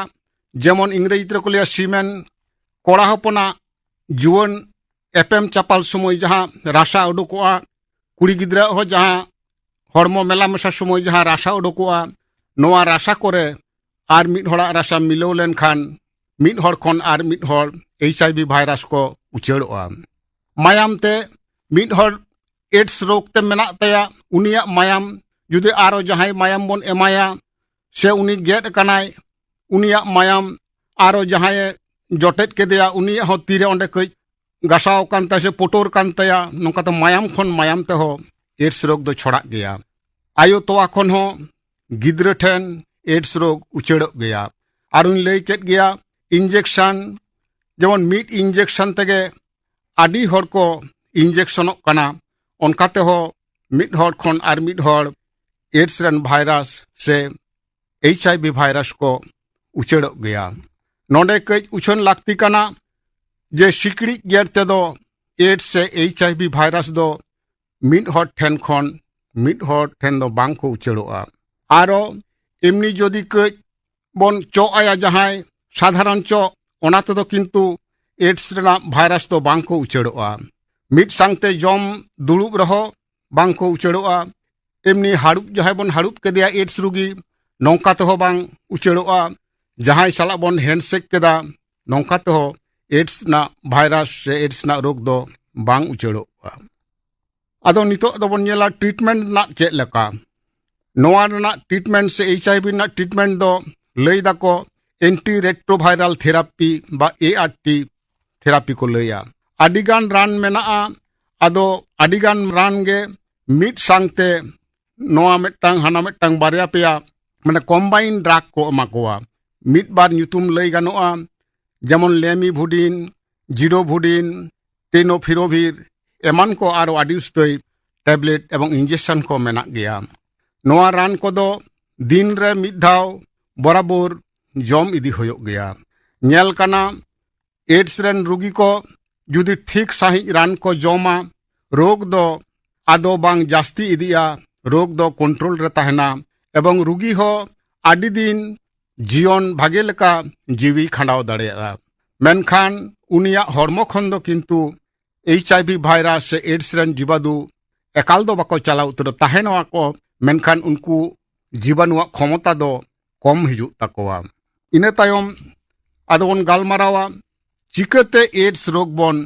ᱡᱮᱢᱚᱱ ᱤᱝᱨᱮᱡᱤ ᱛᱮᱠᱚ ᱞᱟᱹᱭᱟ ᱥᱤᱢᱮᱱ, ᱠᱚᱲᱟ ᱦᱚᱯᱚᱱᱟᱜ ᱡᱩᱣᱟᱹᱱ ᱮᱯᱮᱢ ᱪᱟᱯᱟᱞ ᱥᱚᱢᱚᱭ ᱡᱟᱦᱟᱸ ᱨᱟᱥᱟ ᱩᱰᱩᱠᱚᱜᱼᱟ, ᱠᱩᱲᱤ ᱜᱤᱫᱽᱨᱟᱹ ᱦᱚᱸ ᱡᱟᱦᱟᱸ ᱦᱚᱲᱢᱚ ᱢᱮᱞᱟ ᱢᱮᱥᱟ ᱥᱚᱢᱚᱭ ᱡᱟᱦᱟᱸ ᱨᱟᱥᱟ ᱩᱰᱩᱠᱚᱜᱼᱟ, ᱱᱚᱣᱟ ᱨᱟᱥᱟ ᱠᱚᱨᱮ ᱟᱨ ᱢᱤᱫ ᱦᱚᱲᱟᱜ ᱨᱟᱥᱟ ᱢᱤᱞᱟᱹᱣ ᱞᱮᱱᱠᱷᱟᱱ ᱢᱤᱫ ᱦᱚᱲ ᱠᱷᱚᱱ ᱟᱨ ᱢᱤᱫ ᱦᱚᱲ ᱮᱭᱤᱪ ᱟᱭ ᱵᱷᱤ ᱵᱷᱟᱭᱨᱟᱥ ᱠᱚ ᱩᱪᱟᱹᱲᱚᱜᱼᱟ᱾ ᱢᱟᱭᱟᱢ ᱛᱮ ᱢᱤᱫ ᱦᱚᱲ ᱮᱰᱥ ᱨᱳᱜᱽ ᱛᱮ ᱢᱮᱱᱟᱜ ᱛᱟᱭᱟ, ᱩᱱᱤᱭᱟᱜ ᱢᱟᱭᱟᱢ ᱡᱩᱫᱤ ᱟᱨᱚ ᱡᱟᱦᱟᱸᱭ ᱢᱟᱭᱟᱢ ᱵᱚᱱ ᱮᱢᱟᱭᱟ, ᱥᱮ ᱩᱱᱤ ᱜᱮᱫ ᱟᱠᱟᱱᱟᱭ, ᱩᱱᱤᱭᱟᱜ ᱢᱟᱭᱟᱢ ᱟᱨᱚ ᱡᱟᱦᱟᱸᱭᱮ ᱡᱚᱴᱮᱫ ᱠᱮᱫᱮᱭᱟ, ᱩᱱᱤᱭᱟᱜ ᱦᱚᱸ ᱛᱤᱨᱮ ᱚᱸᱰᱮ ᱠᱟᱹᱡ ᱜᱟᱥᱟᱣ ᱟᱠᱟᱱ ᱛᱟᱭᱟ ᱥᱮ ᱯᱩᱴᱩᱨ ᱠᱟᱱ ᱛᱟᱭᱟ, ᱱᱚᱝᱠᱟᱛᱮ ᱢᱟᱭᱟᱢ ᱠᱷᱚᱱ ᱢᱟᱭᱟᱢ ᱛᱮᱦᱚᱸ ᱮᱰᱥ ᱨᱳᱜᱽ ᱫᱚ ᱪᱷᱚᱲᱟᱜ ᱜᱮᱭᱟ᱾ ᱟᱭᱳ ᱛᱚᱣᱟ ᱠᱷᱚᱱ ᱦᱚᱸ ᱜᱤᱫᱽᱨᱟᱹ ᱴᱷᱮᱱ ᱮᱰᱥ ᱨᱳᱜᱽ ᱩᱪᱟᱹᱲᱚᱜ ᱜᱮᱭᱟ᱾ ᱟᱨ ᱩᱱᱤ ᱞᱟᱹᱭ ᱠᱮᱫ ᱜᱮᱭᱟ ᱤᱧᱡᱮᱠᱥᱟᱱ, ᱡᱮᱢᱚᱱ ᱢᱤᱫ ᱤᱧᱡᱮᱠᱥᱟᱱ ᱛᱮᱜᱮ ᱟᱹᱰᱤ ᱦᱚᱲ ᱠᱚ ᱤᱧᱡᱮᱠᱥᱚᱱᱚᱜ ᱠᱟᱱᱟ, ᱚᱱᱠᱟ ᱛᱮᱦᱚᱸ ᱢᱤᱫ ᱦᱚᱲ ᱠᱷᱚᱱ ᱟᱨ ᱢᱤᱫ ᱦᱚᱲ ᱮᱰᱥ ᱨᱮᱱ ᱵᱷᱟᱭᱨᱟᱥ ᱥᱮ ᱮᱭᱤᱪ ᱟᱭ ᱵᱷᱤ ᱵᱷᱟᱭᱨᱟᱥ ᱠᱚ ᱩᱪᱟᱹᱲᱚᱜ ᱜᱮᱭᱟ᱾ ᱱᱚᱰᱮ ᱠᱟᱹᱡ ᱩᱪᱷᱟᱹᱱ ᱞᱟᱹᱠᱛᱤ ᱠᱟᱱᱟ ᱡᱮ ᱥᱤᱠᱲᱤᱡ ᱜᱮᱨ ᱛᱮᱫᱚ ᱮᱰᱥ ᱥᱮ ᱮᱭᱤᱪ ᱟᱭ ᱵᱷᱤ ᱵᱷᱟᱭᱨᱟᱥ ᱫᱚ ᱢᱤᱫ ᱦᱚᱲ ᱴᱷᱮᱱ ᱠᱷᱚᱱ ᱢᱤᱫ ᱦᱚᱲ ᱴᱷᱮᱱ ᱫᱚ ᱵᱟᱝ ᱠᱚ ᱩᱪᱟᱹᱲᱚᱜᱼᱟ᱾ ᱟᱨᱚ ᱮᱢᱱᱤ ᱡᱩᱫᱤ ᱠᱟᱹᱡ ᱵᱚᱱ ᱪᱚᱜ ᱟᱭᱟ ᱡᱟᱦᱟᱸᱭ ᱥᱟᱫᱷᱟᱨᱚᱱ ᱪᱚᱜ, ᱚᱱᱟ ᱛᱮᱫᱚ ᱠᱤᱱᱛᱩ ᱮᱰᱥ ᱨᱮᱱᱟᱜ ᱵᱷᱟᱭᱨᱟᱥ ᱫᱚ ᱵᱟᱝ ᱠᱚ ᱩᱪᱟᱹᱲᱚᱜᱼᱟ᱾ ᱢᱤᱫ ᱥᱟᱝᱛᱮ ᱡᱚᱢ ᱫᱩᱲᱩᱵ ᱨᱮᱦᱚᱸ ᱵᱟᱝ ᱠᱚ ᱩᱪᱟᱹᱲᱚᱜᱼᱟ᱾ ᱮᱢᱱᱤ ᱦᱟᱹᱲᱩᱵ, ᱡᱟᱦᱟᱸᱭ ᱵᱚᱱ ᱦᱟᱹᱲᱩᱵ ᱠᱮᱫᱮᱭᱟ ᱮᱰᱥ ᱨᱩᱜᱤ, ᱱᱚᱝᱠᱟ ᱛᱮᱦᱚᱸ ᱵᱟᱝ ᱩᱪᱟᱹᱲᱚᱜᱼᱟ᱾ ᱡᱟᱦᱟᱸᱭ ᱥᱟᱞᱟᱜ ᱵᱚᱱ ᱦᱮᱱᱰᱥᱮᱠ ᱠᱮᱫᱟ, ᱱᱚᱝᱠᱟ ᱛᱮᱦᱚᱸ AIDS ᱨᱮᱱᱟᱜ ᱵᱷᱟᱭᱨᱟᱥ ᱥᱮ AIDS ᱨᱮᱱᱟᱜ ᱨᱳᱜᱽ ᱫᱚ ᱵᱟᱝ ᱩᱪᱟᱹᱲᱚᱜᱼᱟ᱾ ᱟᱫᱚ ᱱᱤᱛᱚᱜ ᱫᱚᱵᱚᱱ ᱧᱮᱞᱟ ᱴᱨᱤᱴᱢᱮᱱᱴ ᱨᱮᱱᱟᱜ ᱪᱮᱫ ᱞᱮᱠᱟ᱾ ᱱᱚᱣᱟ ᱨᱮᱱᱟᱜ ᱴᱨᱤᱴᱢᱮᱱᱴ ᱥᱮ HIV ᱨᱮᱱᱟᱜ ᱴᱨᱤᱴᱢᱮᱱᱴ ᱫᱚ ᱞᱟᱹᱭ ᱫᱟᱠᱚ ᱮᱱᱴᱤ ᱨᱮᱴᱨᱳᱵᱷᱟᱭᱨᱟᱞ ᱛᱷᱮᱨᱟᱯᱤ ᱵᱟ ART ᱛᱷᱮᱨᱟᱯᱤ ᱠᱚ ᱞᱟᱹᱭᱟ᱾ ᱟᱹᱰᱤᱜᱟᱱ ᱨᱟᱱ ᱢᱮᱱᱟᱜᱼᱟ᱾ ᱟᱫᱚ ᱟᱹᱰᱤᱜᱟᱱ ᱨᱟᱱ ᱜᱮ ᱢᱤᱫ ᱥᱟᱝᱛᱮ ᱱᱚᱣᱟ ᱢᱤᱫᱴᱟᱝ ᱦᱟᱱᱟ ᱢᱤᱫᱴᱟᱝ ᱵᱟᱨᱭᱟ ᱯᱮᱭᱟ ᱢᱟᱱᱮ ᱠᱚᱢᱵᱟᱭᱤᱱ ᱰᱨᱟᱜᱽ ᱠᱚ ᱮᱢᱟ ᱠᱚᱣᱟ᱾ ᱢᱤᱫ ᱵᱟᱨ ᱧᱩᱛᱩᱢ ᱞᱟᱹᱭ ᱜᱟᱱᱚᱜᱼᱟ, ᱡᱮᱢᱚᱱ ᱞᱮᱢᱤᱵᱷᱩᱰᱤᱱ, ᱡᱤᱰᱳᱵᱷᱩᱰᱤᱱ, ᱴᱮᱱᱳᱯᱷᱤᱨᱳᱵᱷᱤᱨ ᱮᱢᱟᱱ ᱠᱚ ᱟᱨᱚ ᱟᱹᱰᱤ ᱩᱥᱛᱟᱹᱭ ᱴᱮᱵᱞᱮᱴ ᱮᱵᱚᱝ ᱤᱧᱡᱮᱠᱥᱚᱱ ᱠᱚ ᱢᱮᱱᱟᱜ ᱜᱮᱭᱟ᱾ ᱱᱚᱣᱟ ᱨᱟᱱ ᱠᱚᱫᱚ ᱫᱤᱱ ᱨᱮ ᱢᱤᱫ ᱫᱷᱟᱣ ᱵᱚᱨᱟᱵᱚᱨ ᱡᱚᱢ ᱤᱫᱤ ᱦᱩᱭᱩᱜ ᱜᱮᱭᱟ᱾ ᱧᱮᱞ ᱠᱟᱱᱟ AIDS ᱨᱮᱱ ᱨᱩᱜᱤ ᱠᱚ ᱡᱩᱫᱤ ᱴᱷᱤᱠ ᱥᱟᱺᱦᱤᱡ ᱨᱟᱱ ᱠᱚ ᱡᱚᱢᱟ, ᱨᱳᱜᱽ ᱫᱚ ᱟᱫᱚ ᱵᱟᱝ ᱡᱟᱹᱥᱛᱤ ᱤᱫᱤᱜᱼᱟ, ᱨᱳᱜᱽ ᱫᱚ ᱠᱚᱱᱴᱨᱳᱞ ᱨᱮ ᱛᱟᱦᱮᱱᱟ ᱮᱵᱚᱝ ᱨᱩᱜᱤ ᱦᱚᱸ ᱟᱹᱰᱤ ᱫᱤᱱ ᱡᱤᱭᱚᱱ ᱵᱷᱟᱜᱮ ᱞᱮᱠᱟ ᱡᱤᱣᱤ ᱠᱷᱟᱸᱰᱟᱣ ᱫᱟᱲᱮᱭᱟᱜᱼᱟ᱾ ᱢᱮᱱᱠᱷᱟᱱ ᱩᱱᱤᱭᱟᱜ ᱦᱚᱲᱢᱚ ᱠᱷᱚᱱ ᱫᱚ ᱠᱤᱱᱛᱩ HIV ᱵᱷᱟᱭᱨᱟᱥ ᱥᱮ AIDS ᱨᱮᱱ ᱡᱤᱵᱟᱫᱩ ᱮᱠᱟᱞ ᱫᱚ ᱵᱟᱠᱚ ᱪᱟᱞᱟᱣ ᱩᱛᱟᱹᱨᱟ, ᱛᱟᱦᱮᱱᱚᱜᱼᱟ ᱠᱚ, ᱢᱮᱱᱠᱷᱟᱱ ᱩᱱᱠᱩ ᱡᱤᱵᱟᱱᱩᱣᱟᱜ ᱠᱷᱚᱢᱚᱛᱟ ᱫᱚ ᱠᱚᱢ ᱦᱤᱡᱩᱜ ᱛᱟᱠᱚᱣᱟ᱾ ᱤᱱᱟᱹ ᱛᱟᱭᱚᱢ ᱟᱫᱚ ᱵᱚᱱ ᱜᱟᱞᱢᱟᱨᱟᱣᱟ ᱪᱤᱠᱟᱹᱛᱮ AIDS ᱨᱳᱜᱽ ᱵᱚᱱ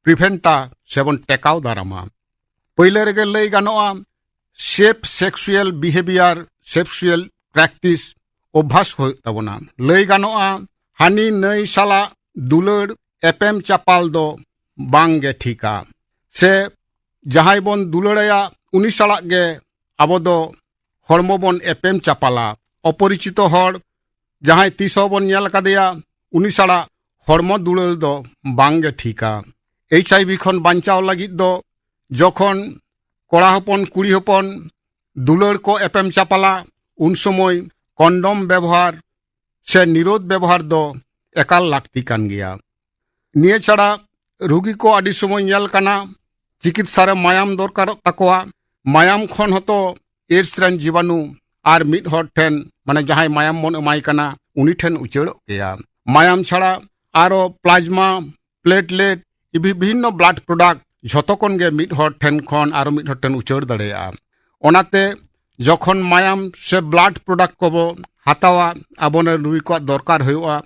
ᱯᱨᱤᱵᱷᱮᱱᱴᱟ ᱥᱮ ᱵᱚᱱ ᱴᱮᱠᱟᱣ ᱫᱟᱨᱟᱢᱟ᱾ ᱯᱳᱭᱞᱳ ᱨᱮᱜᱮ ᱞᱟᱹᱭ ᱜᱟᱱᱚᱜᱼᱟ, ᱥᱮᱯ ᱥᱮᱠᱥᱩᱭᱟᱞ ᱵᱤᱦᱮᱵᱤᱭᱟᱨ, ᱥᱮᱠᱥᱩᱭᱟᱞ ᱯᱨᱮᱠᱴᱤᱥ ᱚᱵᱷᱟᱥ ᱦᱩᱭᱩᱜ ᱛᱟᱵᱚᱱᱟ᱾ ᱞᱟᱹᱭ ᱜᱟᱱᱚᱜᱼᱟ, ᱦᱟᱹᱱᱤ ᱱᱟᱹᱭ ᱥᱟᱞᱟᱜ ᱫᱩᱞᱟᱹᱲ ᱮᱯᱮᱢ ᱪᱟᱯᱟᱞ ᱫᱚ ᱵᱟᱝ ᱜᱮ ᱴᱷᱤᱠᱟ᱾ ᱥᱮ ᱡᱟᱦᱟᱸᱭ ᱵᱚᱱ ᱫᱩᱞᱟᱹᱲᱟᱭᱟ, ᱩᱱᱤ ᱥᱟᱞᱟᱜ ᱜᱮ ᱟᱵᱚ ᱫᱚ ᱦᱚᱲᱢᱚ ᱵᱚᱱ ᱮᱯᱮᱢ ᱪᱟᱯᱟᱞᱟ᱾ ᱚᱯᱚᱨᱤᱪᱤᱛᱚ ᱦᱚᱲ ᱡᱟᱦᱟᱸᱭ ᱛᱤᱥ ᱦᱚᱸ ᱵᱚᱱ ᱧᱮᱞ ᱟᱠᱟᱫᱮᱭᱟ, ᱩᱱᱤ ᱥᱟᱞᱟᱜ ᱦᱚᱲᱢᱚ ᱫᱩᱞᱟᱹᱲ ᱫᱚ ᱵᱟᱝ ᱜᱮ ᱴᱷᱤᱠᱟ᱾ HIV ᱠᱷᱚᱱ ᱵᱟᱧᱪᱟᱣ ᱞᱟᱹᱜᱤᱫ ᱫᱚ ᱡᱚᱠᱷᱚᱱ ᱠᱚᱲᱟ ᱦᱚᱯᱚᱱ ᱠᱩᱲᱤ ᱦᱚᱯᱚᱱ ᱫᱩᱞᱟᱹᱲ ᱠᱚ ᱮᱯᱮᱢ ᱪᱟᱯᱟᱞᱟ, ᱩᱱ ᱥᱚᱢᱚᱭ ᱠᱚᱱᱰᱚᱢ ᱵᱮᱵᱚᱦᱟᱨ ᱥᱮ ᱱᱤᱨᱳᱫᱷ ᱵᱮᱵᱚᱦᱟᱨ ᱫᱚ ᱮᱠᱟᱞ ᱞᱟᱹᱠᱛᱤ ᱠᱟᱱ ᱜᱮᱭᱟ᱾ ᱱᱤᱭᱟᱹ ᱪᱷᱟᱲᱟ ᱨᱩᱜᱤ ᱠᱚ ᱟᱹᱰᱤ ᱥᱚᱢᱚᱭ ᱧᱮᱞ ᱠᱟᱱᱟ ᱪᱤᱠᱤᱛᱥᱟ ᱨᱮ ᱢᱟᱭᱟᱢ ᱫᱚᱨᱠᱟᱨᱚᱜ ᱛᱟᱠᱚᱣᱟ᱾ ᱢᱟᱭᱟᱢ ᱠᱷᱚᱱ ᱦᱚᱸᱛᱚ AIDS ᱨᱮᱱ ᱡᱤᱵᱟᱱᱩ ᱟᱨ ᱢᱤᱫ ᱦᱚᱲ ᱴᱷᱮᱱ, ᱢᱟᱱᱮ ᱡᱟᱦᱟᱸᱭ ᱢᱟᱭᱟᱢ ᱵᱚᱱ ᱮᱢᱟᱭ ᱠᱟᱱᱟ, ᱩᱱᱤ ᱴᱷᱮᱱ ᱩᱪᱟᱹᱲᱚᱜ ᱜᱮᱭᱟ᱾ ᱢᱟᱭᱟᱢ ᱪᱷᱟᱲᱟ ᱟᱨᱚ ᱯᱞᱟᱡᱽᱢᱟ, ᱯᱞᱮᱴᱞᱮᱴ, ᱵᱤ-, ᱵᱤᱵᱷᱤᱱᱱᱚ ᱵᱞᱟᱰ ᱯᱨᱚᱰᱟᱠᱴ ᱡᱷᱚᱛᱚ ᱠᱷᱚᱱ ᱜᱮ ᱢᱤᱫ ᱦᱚᱲ ᱴᱷᱮᱱ ᱠᱷᱚᱱ ᱟᱨᱚ ᱢᱤᱫ ᱦᱚᱲ ᱴᱷᱮᱱ ᱩᱪᱟᱹᱲ ᱫᱟᱲᱮᱭᱟᱜᱼᱟ᱾ ᱚᱱᱟᱛᱮ ᱡᱚᱠᱷᱚᱱ ᱢᱟᱭᱟᱢ ᱥᱮ ᱵᱞᱟᱰ ᱯᱨᱚᱰᱟᱠᱴ ᱠᱚᱵᱚ ᱦᱟᱛᱟᱣᱟ, ᱟᱵᱚᱨᱮᱱ ᱨᱩᱜᱤ ᱠᱚᱣᱟᱜ ᱫᱚᱨᱠᱟᱨ ᱦᱩᱭᱩᱜᱼᱟ,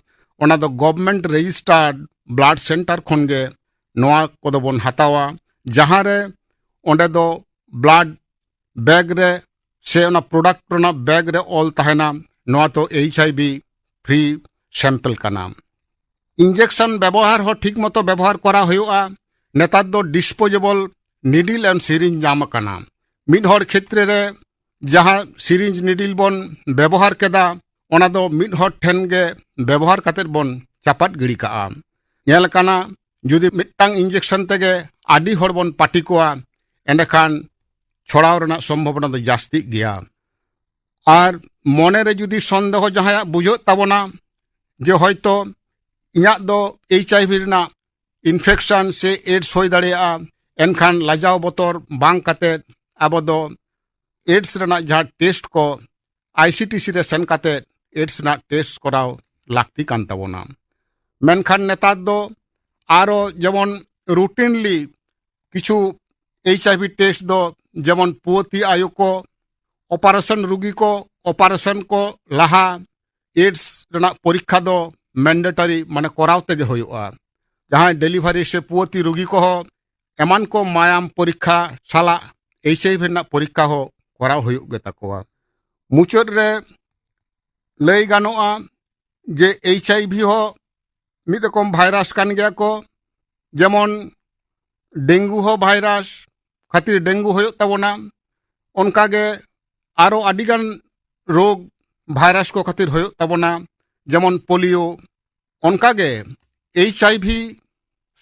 ᱚᱱᱟ ᱫᱚ ᱜᱚᱵᱷᱢᱮᱱᱴ ᱨᱮᱡᱤᱥᱴᱟᱨᱰ ᱵᱞᱟᱰ ᱥᱮᱱᱴᱟᱨ ᱠᱷᱚᱱ ᱜᱮ ᱱᱚᱣᱟ ᱠᱚᱫᱚ ᱵᱚᱱ ᱦᱟᱛᱟᱣᱟ, ᱡᱟᱦᱟᱸ ᱨᱮ ᱚᱸᱰᱮ ᱫᱚ ᱵᱞᱟᱰ ᱵᱮᱜᱽ ᱨᱮ ᱥᱮ ᱚᱱᱟ ᱯᱨᱚᱰᱟᱠᱴ ᱨᱮᱱᱟᱜ ᱵᱮᱜᱽ ᱨᱮ ᱚᱞ ᱛᱟᱦᱮᱱᱟ, ᱱᱚᱣᱟ ᱫᱚ ᱮᱭᱤᱪ ᱟᱭ ᱵᱷᱤ ᱯᱷᱨᱤ ᱥᱮᱢᱯᱮᱞ ᱠᱟᱱᱟ᱾ ᱤᱧᱡᱮᱠᱥᱚᱱ ᱵᱮᱵᱚᱦᱟᱨ ᱦᱚᱸ ᱴᱷᱤᱠ ᱢᱚᱛᱚ ᱵᱮᱵᱚᱦᱟᱨ ᱠᱚᱨᱟᱣ ᱦᱩᱭᱩᱜᱼᱟ᱾ ᱱᱮᱛᱟᱨ ᱫᱚ ᱰᱤᱥᱯᱳᱡᱮᱵᱚᱞ ᱱᱤᱰᱤᱞ ᱮᱱᱰ ᱥᱤᱨᱤᱧᱡᱽ ᱧᱟᱢ ᱟᱠᱟᱱᱟ᱾ ᱢᱤᱫ ᱦᱚᱲ ᱠᱷᱮᱛᱨᱮ ᱨᱮ ᱡᱟᱦᱟᱸ ᱥᱤᱨᱤᱧᱡᱽ ᱱᱤᱰᱤᱞ ᱵᱚᱱ ᱵᱮᱵᱚᱦᱟᱨ ᱠᱮᱫᱟ, ᱚᱱᱟ ᱫᱚ ᱢᱤᱫ ᱦᱚᱲ ᱴᱷᱮᱱ ᱜᱮ ᱵᱮᱵᱚᱦᱟᱨ ᱠᱟᱛᱮᱫ ᱵᱚᱱ ᱪᱟᱯᱟᱫ ᱜᱤᱰᱤ ᱠᱟᱜᱼᱟ᱾ ᱧᱮᱞ ᱟᱠᱟᱱᱟ, ᱡᱩᱫᱤ ᱢᱤᱫᱴᱟᱝ ᱤᱧᱡᱮᱠᱥᱚᱱ ᱛᱮᱜᱮ ᱟᱹᱰᱤ ᱦᱚᱲ ᱵᱚᱱ ᱯᱟᱹᱴᱤ ᱠᱚᱣᱟ, ᱮᱸᱰᱮᱠᱷᱟᱱ ᱪᱷᱚᱲᱟᱣ ᱨᱮᱱᱟᱜ ᱥᱚᱢᱵᱷᱚᱵᱚᱱᱟ ᱫᱚ ᱡᱟᱹᱥᱛᱤᱜ ᱜᱮᱭᱟ᱾ ᱟᱨ ᱢᱚᱱᱮ ᱨᱮ ᱡᱩᱫᱤ ᱥᱚᱱᱫᱮᱦᱚ ᱡᱟᱦᱟᱸᱭᱟᱜ ᱵᱩᱡᱷᱟᱹᱜ ᱛᱟᱵᱚᱱᱟ ᱡᱮ ᱦᱚᱭᱛᱳ ᱤᱧᱟᱹᱜ ᱫᱚ ᱮᱭᱤᱪ ᱟᱭ ᱵᱷᱤ ᱨᱮᱱᱟᱜ ᱤᱱᱯᱷᱮᱠᱥᱚᱱ ᱥᱮ ᱮᱰᱥ ᱦᱩᱭ ᱫᱟᱲᱮᱭᱟᱜᱼᱟ, ᱮᱱᱠᱷᱟᱱ ᱞᱟᱡᱟᱣ ᱵᱚᱛᱚᱨ ᱵᱟᱝ ᱠᱟᱛᱮ ᱟᱵᱚ ᱫᱚ ᱮᱰᱥ ᱨᱮᱱᱟᱜ ᱡᱟᱦᱟᱸ ᱴᱮᱥᱴ ᱠᱚ, ᱟᱭ ᱥᱤ ᱴᱤ ᱥᱤ ᱨᱮ ᱥᱮᱱ ᱠᱟᱛᱮ ᱮᱰᱥ ᱨᱮᱱᱟᱜ ᱴᱮᱥᱴ ᱠᱚᱨᱟᱣ ᱞᱟᱹᱠᱛᱤ ᱠᱟᱱ ᱛᱟᱵᱚᱱᱟ᱾ ᱢᱮᱱᱠᱷᱟᱱ ᱱᱮᱛᱟᱨ ᱫᱚ ᱟᱨᱚ ᱡᱮᱢᱚᱱ ᱨᱩᱴᱤᱱᱞᱤ ᱠᱤᱪᱷᱩ ᱮᱭᱤᱪ ᱟᱭ ᱵᱷᱤ ᱴᱮᱥᱴ ᱫᱚ, ᱡᱮᱢᱚᱱ ᱯᱩᱣᱟᱹᱛᱤ ᱟᱭᱳ ᱠᱚ, ᱚᱯᱟᱨᱮᱥᱚᱱ ᱨᱩᱜᱤ ᱠᱚ, ᱚᱯᱟᱨᱮᱥᱚᱱ ᱠᱚ ᱞᱟᱦᱟ ᱮᱰᱥ ᱨᱮᱱᱟᱜ ᱯᱚᱨᱤᱠᱠᱷᱟ ᱫᱚ ᱢᱮᱱᱰᱮᱴᱟᱨᱤ, ᱢᱟᱱᱮ ᱠᱚᱨᱟᱣ ᱛᱮᱜᱮ ᱦᱩᱭᱩᱜᱼᱟ᱾ ᱡᱟᱦᱟᱸᱭ ᱰᱮᱞᱤᱵᱷᱟᱨᱤ ᱥᱮ ᱯᱩᱣᱟᱹᱛᱤ ᱨᱩᱜᱤ ᱠᱚᱦᱚᱸ ᱮᱢᱟᱱ ᱠᱚ ᱢᱟᱭᱟᱢ ᱯᱚᱨᱤᱠᱠᱷᱟ ᱥᱟᱞᱟᱜ ᱮᱭᱤᱪ ᱟᱭ ᱵᱷᱤ ᱨᱮᱱᱟᱜ ᱯᱚᱨᱤᱠᱠᱷᱟ ᱦᱚᱸ ᱠᱚᱨᱟᱣ ᱦᱩᱭᱩᱜ ᱜᱮ ᱛᱟᱠᱚᱣᱟ᱾ ᱢᱩᱪᱟᱹᱫ ᱨᱮ ᱞᱟᱹᱭ ᱜᱟᱱᱚᱜᱼᱟ ᱡᱮ ᱮᱭᱤᱪ ᱟᱭ ᱵᱷᱤ ᱦᱚᱸ ᱢᱤᱫ ᱨᱚᱠᱚᱢ ᱵᱷᱟᱭᱨᱟᱥ ᱠᱟᱱ ᱜᱮᱭᱟ ᱠᱚ᱾ ᱡᱮᱢᱚᱱ ᱰᱮᱝᱜᱩ ᱦᱚᱸ ᱵᱷᱟᱭᱨᱟᱥ ᱠᱷᱟᱹᱛᱤᱨ ᱰᱮᱝᱜᱩ ᱦᱩᱭᱩᱜ ᱛᱟᱵᱚᱱᱟ, ᱚᱱᱠᱟᱜᱮ ᱟᱨᱚ ᱟᱹᱰᱤᱜᱟᱱ ᱨᱳᱜᱽ ᱵᱷᱟᱭᱨᱟᱥ ᱠᱚ ᱠᱷᱟᱹᱛᱤᱨ ᱦᱩᱭᱩᱜ ᱛᱟᱵᱚᱱᱟ, ᱡᱮᱢᱚᱱ ᱯᱳᱞᱤᱭᱳ᱾ ᱚᱱᱠᱟᱜᱮ ᱮᱭᱤᱪ ᱟᱭ ᱵᱷᱤ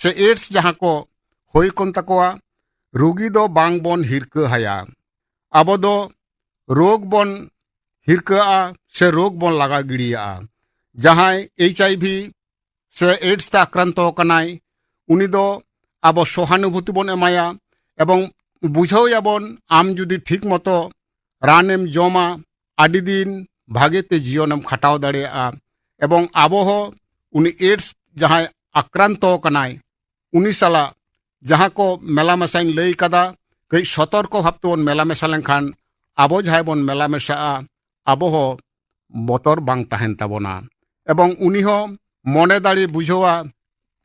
ᱥᱮ ᱮᱰᱥ ᱡᱟᱦᱟᱸ ᱠᱚ ᱦᱩᱭ ᱠᱚᱱ ᱛᱟᱠᱚᱣᱟ, ᱨᱩᱜᱤ ᱫᱚ ᱵᱟᱝ ᱵᱚᱱ ᱦᱤᱨᱠᱟᱹ ᱟᱭᱟ᱾ ᱟᱵᱚ ᱫᱚ ᱨᱳᱜᱽ ᱵᱚᱱ ᱦᱤᱨᱠᱟᱹᱜᱼᱟ ᱥᱮ ᱨᱳᱜᱽ ᱵᱚᱱ ᱞᱟᱜᱟ ᱜᱤᱰᱤᱭᱟᱜᱼᱟ᱾ ᱡᱟᱦᱟᱸᱭ ᱮᱭᱤᱪ ᱟᱭ ᱵᱷᱤ ᱥᱮ ᱮᱰᱥ ᱛᱮ ᱟᱠᱨᱟᱱᱛᱚ ᱟᱠᱟᱱᱟᱭ, ᱩᱱᱤ ᱫᱚ ᱟᱵᱚ ᱥᱚᱦᱟᱱᱩᱵᱷᱩᱛᱤ ᱵᱚᱱ ᱮᱢᱟᱭᱟ ᱮᱵᱚᱝ ᱵᱩᱡᱷᱟᱹᱣ ᱮᱭᱟᱵᱚᱱ, ᱟᱢ ᱡᱩᱫᱤ ᱴᱷᱤᱠ ᱢᱚᱛᱚ ᱨᱟᱱᱮᱢ ᱡᱚᱢᱟ, ᱟᱹᱰᱤ ᱫᱤᱱ ᱵᱷᱟᱜᱮ ᱛᱮ ᱡᱤᱭᱚᱱᱮᱢ ᱠᱷᱟᱴᱟᱣ ᱫᱟᱲᱮᱭᱟᱜᱼᱟ᱾ ᱮᱵᱚᱝ ᱟᱵᱚ ᱦᱚᱸ ᱩᱱᱤ ᱮᱰᱥ ᱡᱟᱦᱟᱸᱭ ᱟᱠᱨᱟᱱᱛᱚ ᱟᱠᱟᱱᱟᱭ, ᱩᱱᱤ ᱥᱟᱞᱟᱜ ᱡᱟᱦᱟᱸ ᱠᱚ ᱢᱮᱞᱟ ᱢᱮᱥᱟᱧ ᱞᱟᱹᱭ ᱠᱟᱫᱟ, ᱠᱟᱹᱡ ᱥᱚᱛᱚᱨᱠᱚ ᱵᱷᱟᱵ ᱛᱮᱵᱚᱱ ᱢᱮᱞᱟ ᱢᱮᱥᱟ ᱞᱮᱱᱠᱷᱟᱱ ᱟᱵᱚ ᱡᱟᱦᱟᱸᱭ ᱵᱚᱱ ᱢᱮᱞᱟ ᱢᱮᱥᱟᱜᱼᱟ, ᱟᱵᱚ ᱦᱚᱸ ᱵᱚᱛᱚᱨ ᱵᱟᱝ ᱛᱟᱦᱮᱱ ᱛᱟᱵᱚᱱᱟ᱾ ᱮᱵᱚᱝ ᱩᱱᱤ ᱦᱚᱸ ᱢᱚᱱᱮ ᱫᱟᱲᱮ ᱵᱩᱡᱷᱟᱹᱣᱟ,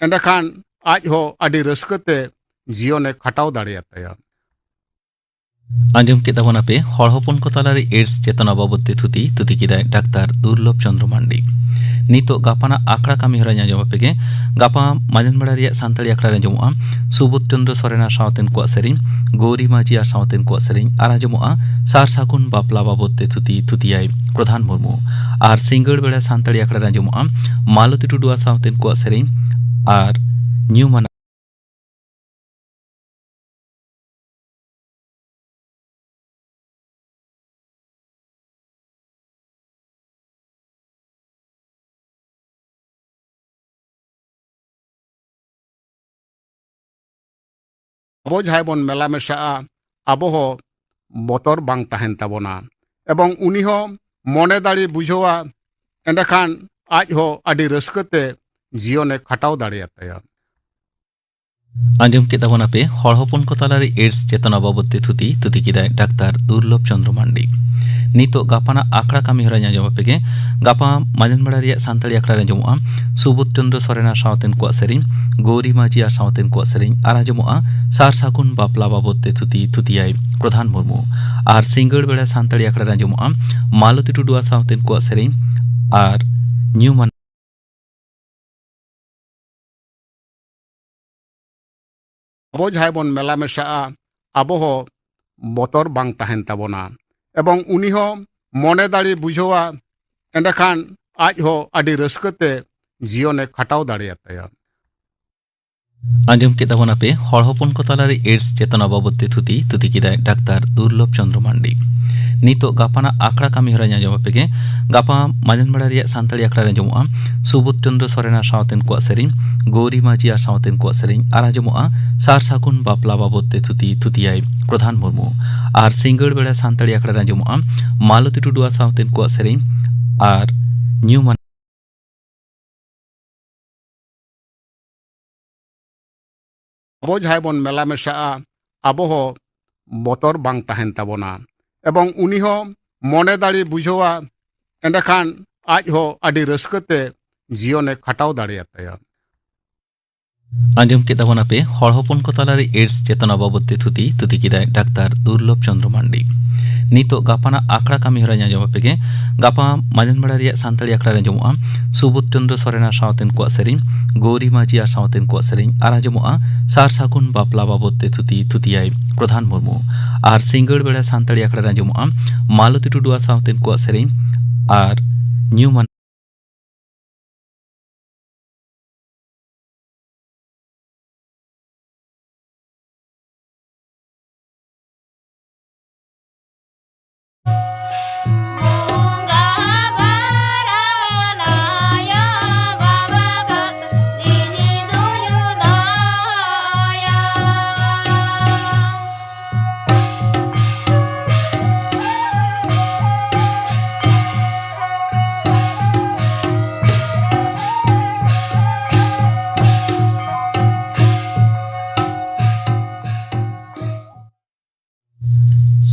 ᱮᱸᱰᱮᱠᱷᱟᱱ ᱟᱡ ᱦᱚᱸ ᱟᱹᱰᱤ ᱨᱟᱹᱥᱠᱟᱹ ᱛᱮ ᱡᱤᱭᱚᱱᱮ ᱠᱷᱟᱴᱟᱣ ᱫᱟᱲᱮᱭᱟᱛᱟᱭᱟ᱾ ᱟᱸᱡᱚᱢ ᱠᱮᱫ ᱛᱟᱵᱚᱱᱟᱯᱮ ᱦᱚᱲ ᱦᱚᱯᱚᱱ ᱠᱚ ᱛᱟᱞᱟᱨᱮ AIDS ᱪᱮᱛᱚᱱᱟ ᱵᱟᱵᱚᱫ ᱛᱮ ᱛᱷᱩᱛᱤ᱾ ᱛᱷᱩᱛᱤ ᱠᱮᱫᱟᱭ ᱰᱟᱠᱛᱟᱨ ᱫᱩᱨᱞᱚᱵᱷ ᱪᱚᱸᱫᱽᱨᱚ ᱢᱟᱱᱰᱤ᱾ ᱱᱤᱛᱚᱜ ᱜᱟᱯᱟᱱᱟᱜ ᱟᱠᱷᱲᱟ ᱠᱟᱹᱢᱤ ᱦᱚᱨᱟ ᱟᱸᱡᱚᱢ ᱟᱯᱮ ᱜᱮ᱾ ᱜᱟᱯᱟ ᱢᱟᱡᱟᱱ ᱵᱮᱲᱟ ᱨᱮᱭᱟᱜ ᱥᱟᱱᱛᱟᱲᱤ ᱟᱠᱷᱲᱟ ᱨᱮ ᱟᱸᱡᱚᱢᱚᱜᱼᱟ ᱥᱩᱵᱳᱫᱷ ᱪᱚᱸᱫᱽᱨᱚ ᱥᱚᱨᱮᱱ ᱟᱨ ᱥᱟᱶᱛᱮᱱ ᱠᱚᱣᱟᱜ ᱥᱮᱨᱮᱧ, ᱜᱳᱨᱤ ᱢᱟᱹᱡᱷᱤ ᱟᱨ ᱥᱟᱶᱛᱮᱱ ᱠᱚᱣᱟᱜ ᱥᱮᱨᱮᱧ, ᱟᱨ ᱟᱸᱡᱚᱢᱚᱜᱼᱟ ᱥᱟᱨ ᱥᱟᱹᱜᱩᱱ ᱵᱟᱯᱞᱟ ᱵᱟᱵᱚᱫ ᱛᱮ ᱛᱷᱩᱛᱤ᱾ ᱛᱷᱩᱛᱤᱭᱟᱭ ᱯᱨᱚᱫᱷᱟᱱ ᱢᱩᱨᱢᱩ᱾ ᱟᱨ ᱥᱤᱸᱜᱟᱹᱲ ᱵᱮᱲᱟ ᱥᱟᱱᱛᱟᱲᱤ ᱟᱠᱷᱲᱟ ᱨᱮ ᱟᱸᱡᱚᱢᱚᱜᱼᱟ ᱢᱟᱞᱚᱛᱤ ᱴᱩᱰᱩ ᱟᱨ ᱥᱟᱶᱛᱮᱱ ᱠᱚᱣᱟᱜ ᱥᱮᱨᱮᱧ, ᱟᱨ ᱧᱩᱢᱟᱱᱟᱜ ᱟᱵᱚ ᱡᱟᱦᱟᱸᱭ ᱵᱚᱱ ᱢᱮᱞᱟ ᱢᱮᱥᱟᱜᱼᱟ, ᱟᱵᱚ ᱦᱚᱸ ᱵᱚᱛᱚᱨ ᱵᱟᱝ ᱛᱟᱦᱮᱱ ᱛᱟᱵᱚᱱᱟ᱾ ᱮᱵᱚᱝ ᱩᱱᱤ ᱦᱚᱸ ᱢᱚᱱᱮ ᱫᱟᱲᱮ ᱵᱩᱡᱷᱟᱹᱣᱟ, ᱮᱸᱰᱮᱠᱷᱟᱱ ᱟᱡ ᱦᱚᱸ ᱟᱹᱰᱤ ᱨᱟᱹᱥᱠᱟᱹ ᱛᱮ ᱡᱤᱭᱚᱱᱮ ᱠᱷᱟᱴᱟᱣ ᱫᱟᱲᱮᱭᱟᱛᱟᱭᱟ᱾ ᱟᱸᱡᱚᱢ ᱠᱮᱫ ᱛᱟᱵᱚᱱᱟᱯᱮ ᱦᱚᱲ ᱦᱚᱯᱚᱱ ᱠᱚ ᱛᱟᱞᱟᱨᱮ AIDS ᱪᱮᱛᱚᱱᱟ ᱵᱟᱵᱚᱫ ᱛᱮ ᱛᱷᱩᱛᱤ᱾ ᱛᱷᱩᱛᱤ ᱠᱮᱫᱟᱭ ᱰᱟᱠᱛᱟᱨ ᱫᱩᱨᱞᱚᱵᱷ ᱪᱚᱸᱫᱽᱨᱚ ᱢᱟᱱᱰᱤ᱾ ᱱᱤᱛᱚᱜ ᱜᱟᱯᱟᱱᱟᱜ ᱟᱠᱷᱲᱟ ᱠᱟᱹᱢᱤ ᱦᱚᱨᱟ ᱟᱸᱡᱚᱢ ᱟᱯᱮ ᱜᱮ᱾ ᱜᱟᱯᱟ ᱢᱟᱡᱟᱱ ᱵᱮᱲᱟ ᱨᱮᱭᱟᱜ ᱥᱟᱱᱛᱟᱲᱤ ᱟᱠᱷᱲᱟ ᱨᱮ ᱟᱸᱡᱚᱢᱚᱜᱼᱟ ᱥᱩᱵᱳᱫᱷ ᱪᱚᱸᱫᱽᱨᱚ ᱥᱚᱨᱮᱱ ᱟᱨ ᱥᱟᱶᱛᱮᱱ ᱠᱚᱣᱟᱜ ᱥᱮᱨᱮᱧ, ᱜᱳᱨᱤ ᱢᱟᱹᱡᱷᱤ ᱟᱨ ᱥᱟᱶᱛᱮᱱ ᱠᱚᱣᱟᱜ ᱥᱮᱨᱮᱧ, ᱟᱨ ᱟᱸᱡᱚᱢᱚᱜᱼᱟ ᱥᱟᱨ ᱥᱟᱹᱜᱩᱱ ᱵᱟᱯᱞᱟ ᱵᱟᱵᱚᱫ ᱛᱮ ᱛᱷᱩᱛᱤ᱾ ᱛᱷᱩᱛᱤᱭᱟᱭ ᱯᱨᱚᱫᱷᱟᱱ ᱢᱩᱨᱢᱩ᱾ ᱟᱨ ᱥᱤᱸᱜᱟᱹᱲ ᱵᱮᱲᱟ ᱥᱟᱱᱛᱟᱲᱤ ᱟᱠᱷᱲᱟ ᱨᱮ ᱟᱸᱡᱚᱢᱚᱜᱼᱟ ᱢᱟᱞᱚᱛᱤ ᱴᱩᱰᱩ ᱟᱨ ᱥᱟᱶᱛᱮᱱ ᱠᱚᱣᱟᱜ ᱥᱮᱨᱮᱧ, ᱟᱨ ᱧᱩᱢᱟᱱ ᱟᱵᱚ ᱡᱟᱦᱟᱸᱭ ᱵᱚᱱ ᱢᱮᱞᱟ ᱢᱮᱥᱟᱜᱼᱟ, ᱟᱵᱚ ᱦᱚᱸ ᱵᱚᱛᱚᱨ ᱵᱟᱝ ᱛᱟᱦᱮᱱ ᱛᱟᱵᱚᱱᱟ᱾ ᱮᱵᱚᱝ ᱩᱱᱤ ᱦᱚᱸ ᱢᱚᱱᱮ ᱫᱟᱲᱮ ᱵᱩᱡᱷᱟᱹᱣᱟ, ᱮᱸᱰᱮᱠᱷᱟᱱ ᱟᱡ ᱦᱚᱸ ᱟᱹᱰᱤ ᱨᱟᱹᱥᱠᱟᱹ ᱛᱮ ᱡᱤᱭᱚᱱᱮ ᱠᱷᱟᱴᱟᱣ ᱫᱟᱲᱮᱭᱟᱛᱟᱭᱟ᱾ ᱟᱸᱡᱚᱢ ᱠᱮᱫ ᱛᱟᱵᱚᱱᱟᱯᱮ ᱦᱚᱲ ᱦᱚᱯᱚᱱ ᱠᱚ ᱛᱟᱞᱟᱨᱮ AIDS ᱪᱮᱛᱚᱱᱟ ᱵᱟᱵᱚᱫ ᱛᱮ ᱛᱷᱩᱛᱤ᱾ ᱛᱷᱩᱛᱤ ᱠᱮᱫᱟᱭ ᱰᱟᱠᱛᱟᱨ ᱫᱩᱨᱞᱚᱵᱷ ᱪᱚᱸᱫᱽᱨᱚ ᱢᱟᱱᱰᱤ᱾ ᱱᱤᱛᱚᱜ ᱜᱟᱯᱟᱱᱟᱜ ᱟᱠᱷᱲᱟ ᱠᱟᱹᱢᱤ ᱦᱚᱨᱟ ᱟᱸᱡᱚᱢ ᱟᱯᱮ ᱜᱮ᱾ ᱜᱟᱯᱟ ᱢᱟᱡᱟᱱ ᱵᱮᱲᱟ ᱨᱮᱭᱟᱜ ᱥᱟᱱᱛᱟᱲᱤ ᱟᱠᱷᱲᱟ ᱨᱮ ᱟᱸᱡᱚᱢᱚᱜᱼᱟ ᱥᱩᱵᱳᱫᱷ ᱪᱚᱸᱫᱽᱨᱚ ᱥᱚᱨᱮᱱ ᱟᱨ ᱥᱟᱶᱛᱮᱱ ᱠᱚᱣᱟᱜ ᱥᱮᱨᱮᱧ, ᱜᱳᱨᱤ ᱢᱟᱹᱡᱷᱤ ᱟᱨ ᱥᱟᱶᱛᱮᱱ ᱠᱚᱣᱟᱜ ᱥᱮᱨᱮᱧ, ᱟᱨ ᱟᱸᱡᱚᱢᱚᱜᱼᱟ ᱥᱟᱨ ᱥᱟᱹᱜᱩᱱ ᱵᱟᱯᱞᱟ ᱵᱟᱵᱚᱫ ᱛᱮ ᱛᱷᱩᱛᱤ᱾ ᱛᱷᱩᱛᱤᱭᱟᱭ ᱯᱨᱚᱫᱷᱟᱱ ᱢᱩᱨᱢᱩ᱾ ᱟᱨ ᱥᱤᱸᱜᱟᱹᱲ ᱵᱮᱲᱟ ᱥᱟᱱᱛᱟᱲᱤ ᱟᱠᱷᱲᱟ ᱨᱮ ᱟᱸᱡᱚᱢᱚᱜᱼᱟ ᱢᱟᱞᱚᱛᱤ ᱴᱩᱰᱩ ᱟᱨ ᱥᱟᱶᱛᱮᱱ ᱠᱚᱣᱟᱜ ᱥᱮᱨᱮᱧ, ᱟᱨ ᱧᱩᱢᱟᱱ ᱟᱵᱚ ᱡᱟᱦᱟᱸᱭ ᱵᱚᱱ ᱢᱮᱞᱟ ᱢᱮᱥᱟᱜᱼᱟ, ᱟᱵᱚ ᱦᱚᱸ ᱵᱚᱛᱚᱨ ᱵᱟᱝ ᱛᱟᱦᱮᱱ ᱛᱟᱵᱚᱱᱟ᱾ ᱮᱵᱚᱝ ᱩᱱᱤ ᱦᱚᱸ ᱢᱚᱱᱮ ᱫᱟᱲᱮ ᱵᱩᱡᱷᱟᱹᱣᱟ, ᱮᱸᱰᱮᱠᱷᱟᱱ ᱟᱡ ᱦᱚᱸ ᱟᱹᱰᱤ ᱨᱟᱹᱥᱠᱟᱹ ᱛᱮ ᱡᱤᱭᱚᱱᱮ ᱠᱷᱟᱴᱟᱣ ᱫᱟᱲᱮᱭᱟᱛᱟᱭᱟ᱾ ᱟᱸᱡᱚᱢ ᱠᱮᱫ ᱛᱟᱵᱚᱱᱟᱯᱮ ᱦᱚᱲ ᱦᱚᱯᱚᱱ ᱠᱚ ᱛᱟᱞᱟᱨᱮ AIDS ᱪᱮᱛᱚᱱᱟ ᱵᱟᱵᱚᱫ ᱛᱮ ᱛᱷᱩᱛᱤ, ᱛᱷᱩᱛᱤ ᱠᱮᱫᱟᱭ ᱰᱟᱠᱛᱟᱨ ᱫᱩᱨᱞᱚᱵᱷ ᱪᱚᱸᱫᱽᱨᱚ ᱢᱟᱱᱰᱤ᱾ ᱱᱤᱛᱚᱜ ᱜᱟᱯᱟᱱᱟᱜ ᱟᱠᱷᱲᱟ ᱠᱟᱹᱢᱤ ᱦᱚᱨᱟ ᱟᱸᱡᱚᱢ ᱟᱯᱮ ᱜᱮ᱾ ᱜᱟᱯᱟ ᱢᱟᱡᱟᱱ ᱵᱮᱲᱟ ᱨᱮᱭᱟᱜ ᱥᱟᱱᱛᱟᱲᱤ ᱟᱠᱷᱲᱟ ᱨᱮ ᱟᱸᱡᱚᱢᱚᱜᱼᱟ ᱥᱩᱵᱳᱫᱷ ᱪᱚᱸᱫᱽᱨᱚ ᱥᱚᱨᱮᱱ ᱟᱨ ᱥᱟᱶᱛᱮᱱ ᱠᱚᱣᱟᱜ ᱥᱮᱨᱮᱧ, ᱜᱳᱣᱨᱤ ᱢᱟᱹᱡᱷᱤ ᱟᱨ ᱥᱟᱶᱛᱮᱱ ᱠᱚᱣᱟᱜ ᱥᱮᱨᱮᱧ, ᱟᱨ ᱟᱸᱡᱚᱢᱚᱜᱼᱟ ᱥᱟᱨ ᱥᱟᱹᱜᱩᱱ ᱵᱟᱯᱞᱟ ᱵᱟᱵᱚᱫ ᱛᱮ ᱛᱷᱩᱛᱤ, ᱛᱷᱩᱛᱤᱭᱟᱭ ᱯᱨᱚᱫᱷᱟᱱ ᱢᱩᱨᱢᱩ᱾ ᱟᱨ ᱥᱤᱸᱜᱟᱹᱲ ᱵᱮᱲᱟ ᱥᱟᱱᱛᱟᱲᱤ ᱟᱠᱷᱲᱟ ᱨᱮ ᱟᱸᱡᱚᱢᱚᱜᱼᱟ ᱢᱟᱞᱚᱛᱤ ᱴᱩᱰᱩ ᱟᱨ ᱥᱟᱶᱛᱮᱱ ᱠᱚᱣᱟᱜ ᱥᱮᱨᱮᱧ ᱟᱨ ᱧᱩᱢᱟᱱ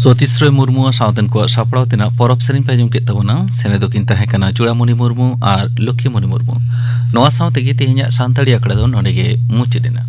ᱥᱚᱛᱤᱥ ᱨᱚᱭ ᱢᱩᱨᱢᱩᱣᱟᱜ ᱥᱟᱶᱛᱮᱱ ᱠᱚᱣᱟᱜ ᱥᱟᱯᱲᱟᱣ ᱛᱮᱱᱟᱜ ᱯᱚᱨᱚᱵᱽ ᱥᱮᱨᱮᱧ ᱯᱮ ᱟᱸᱡᱚᱢ ᱠᱮᱫ ᱛᱟᱵᱚᱱᱟ᱾ ᱥᱮᱱᱮᱫ ᱫᱚᱠᱤᱱ ᱛᱟᱦᱮᱸ ᱠᱟᱱᱟ ᱪᱩᱲᱟᱢᱩᱱᱤ ᱢᱩᱨᱢᱩ ᱟᱨ ᱞᱚᱠᱠᱷᱤᱢᱩᱱᱤ ᱢᱩᱨᱢᱩ᱾ ᱱᱚᱣᱟ ᱥᱟᱶ ᱛᱮᱜᱮ ᱛᱮᱦᱮᱧᱟᱜ ᱥᱟᱱᱛᱟᱲᱤ ᱟᱠᱷᱲᱟ ᱫᱚ ᱱᱚᱰᱮ ᱜᱮ ᱢᱩᱪᱟᱹᱫ ᱮᱱᱟ᱾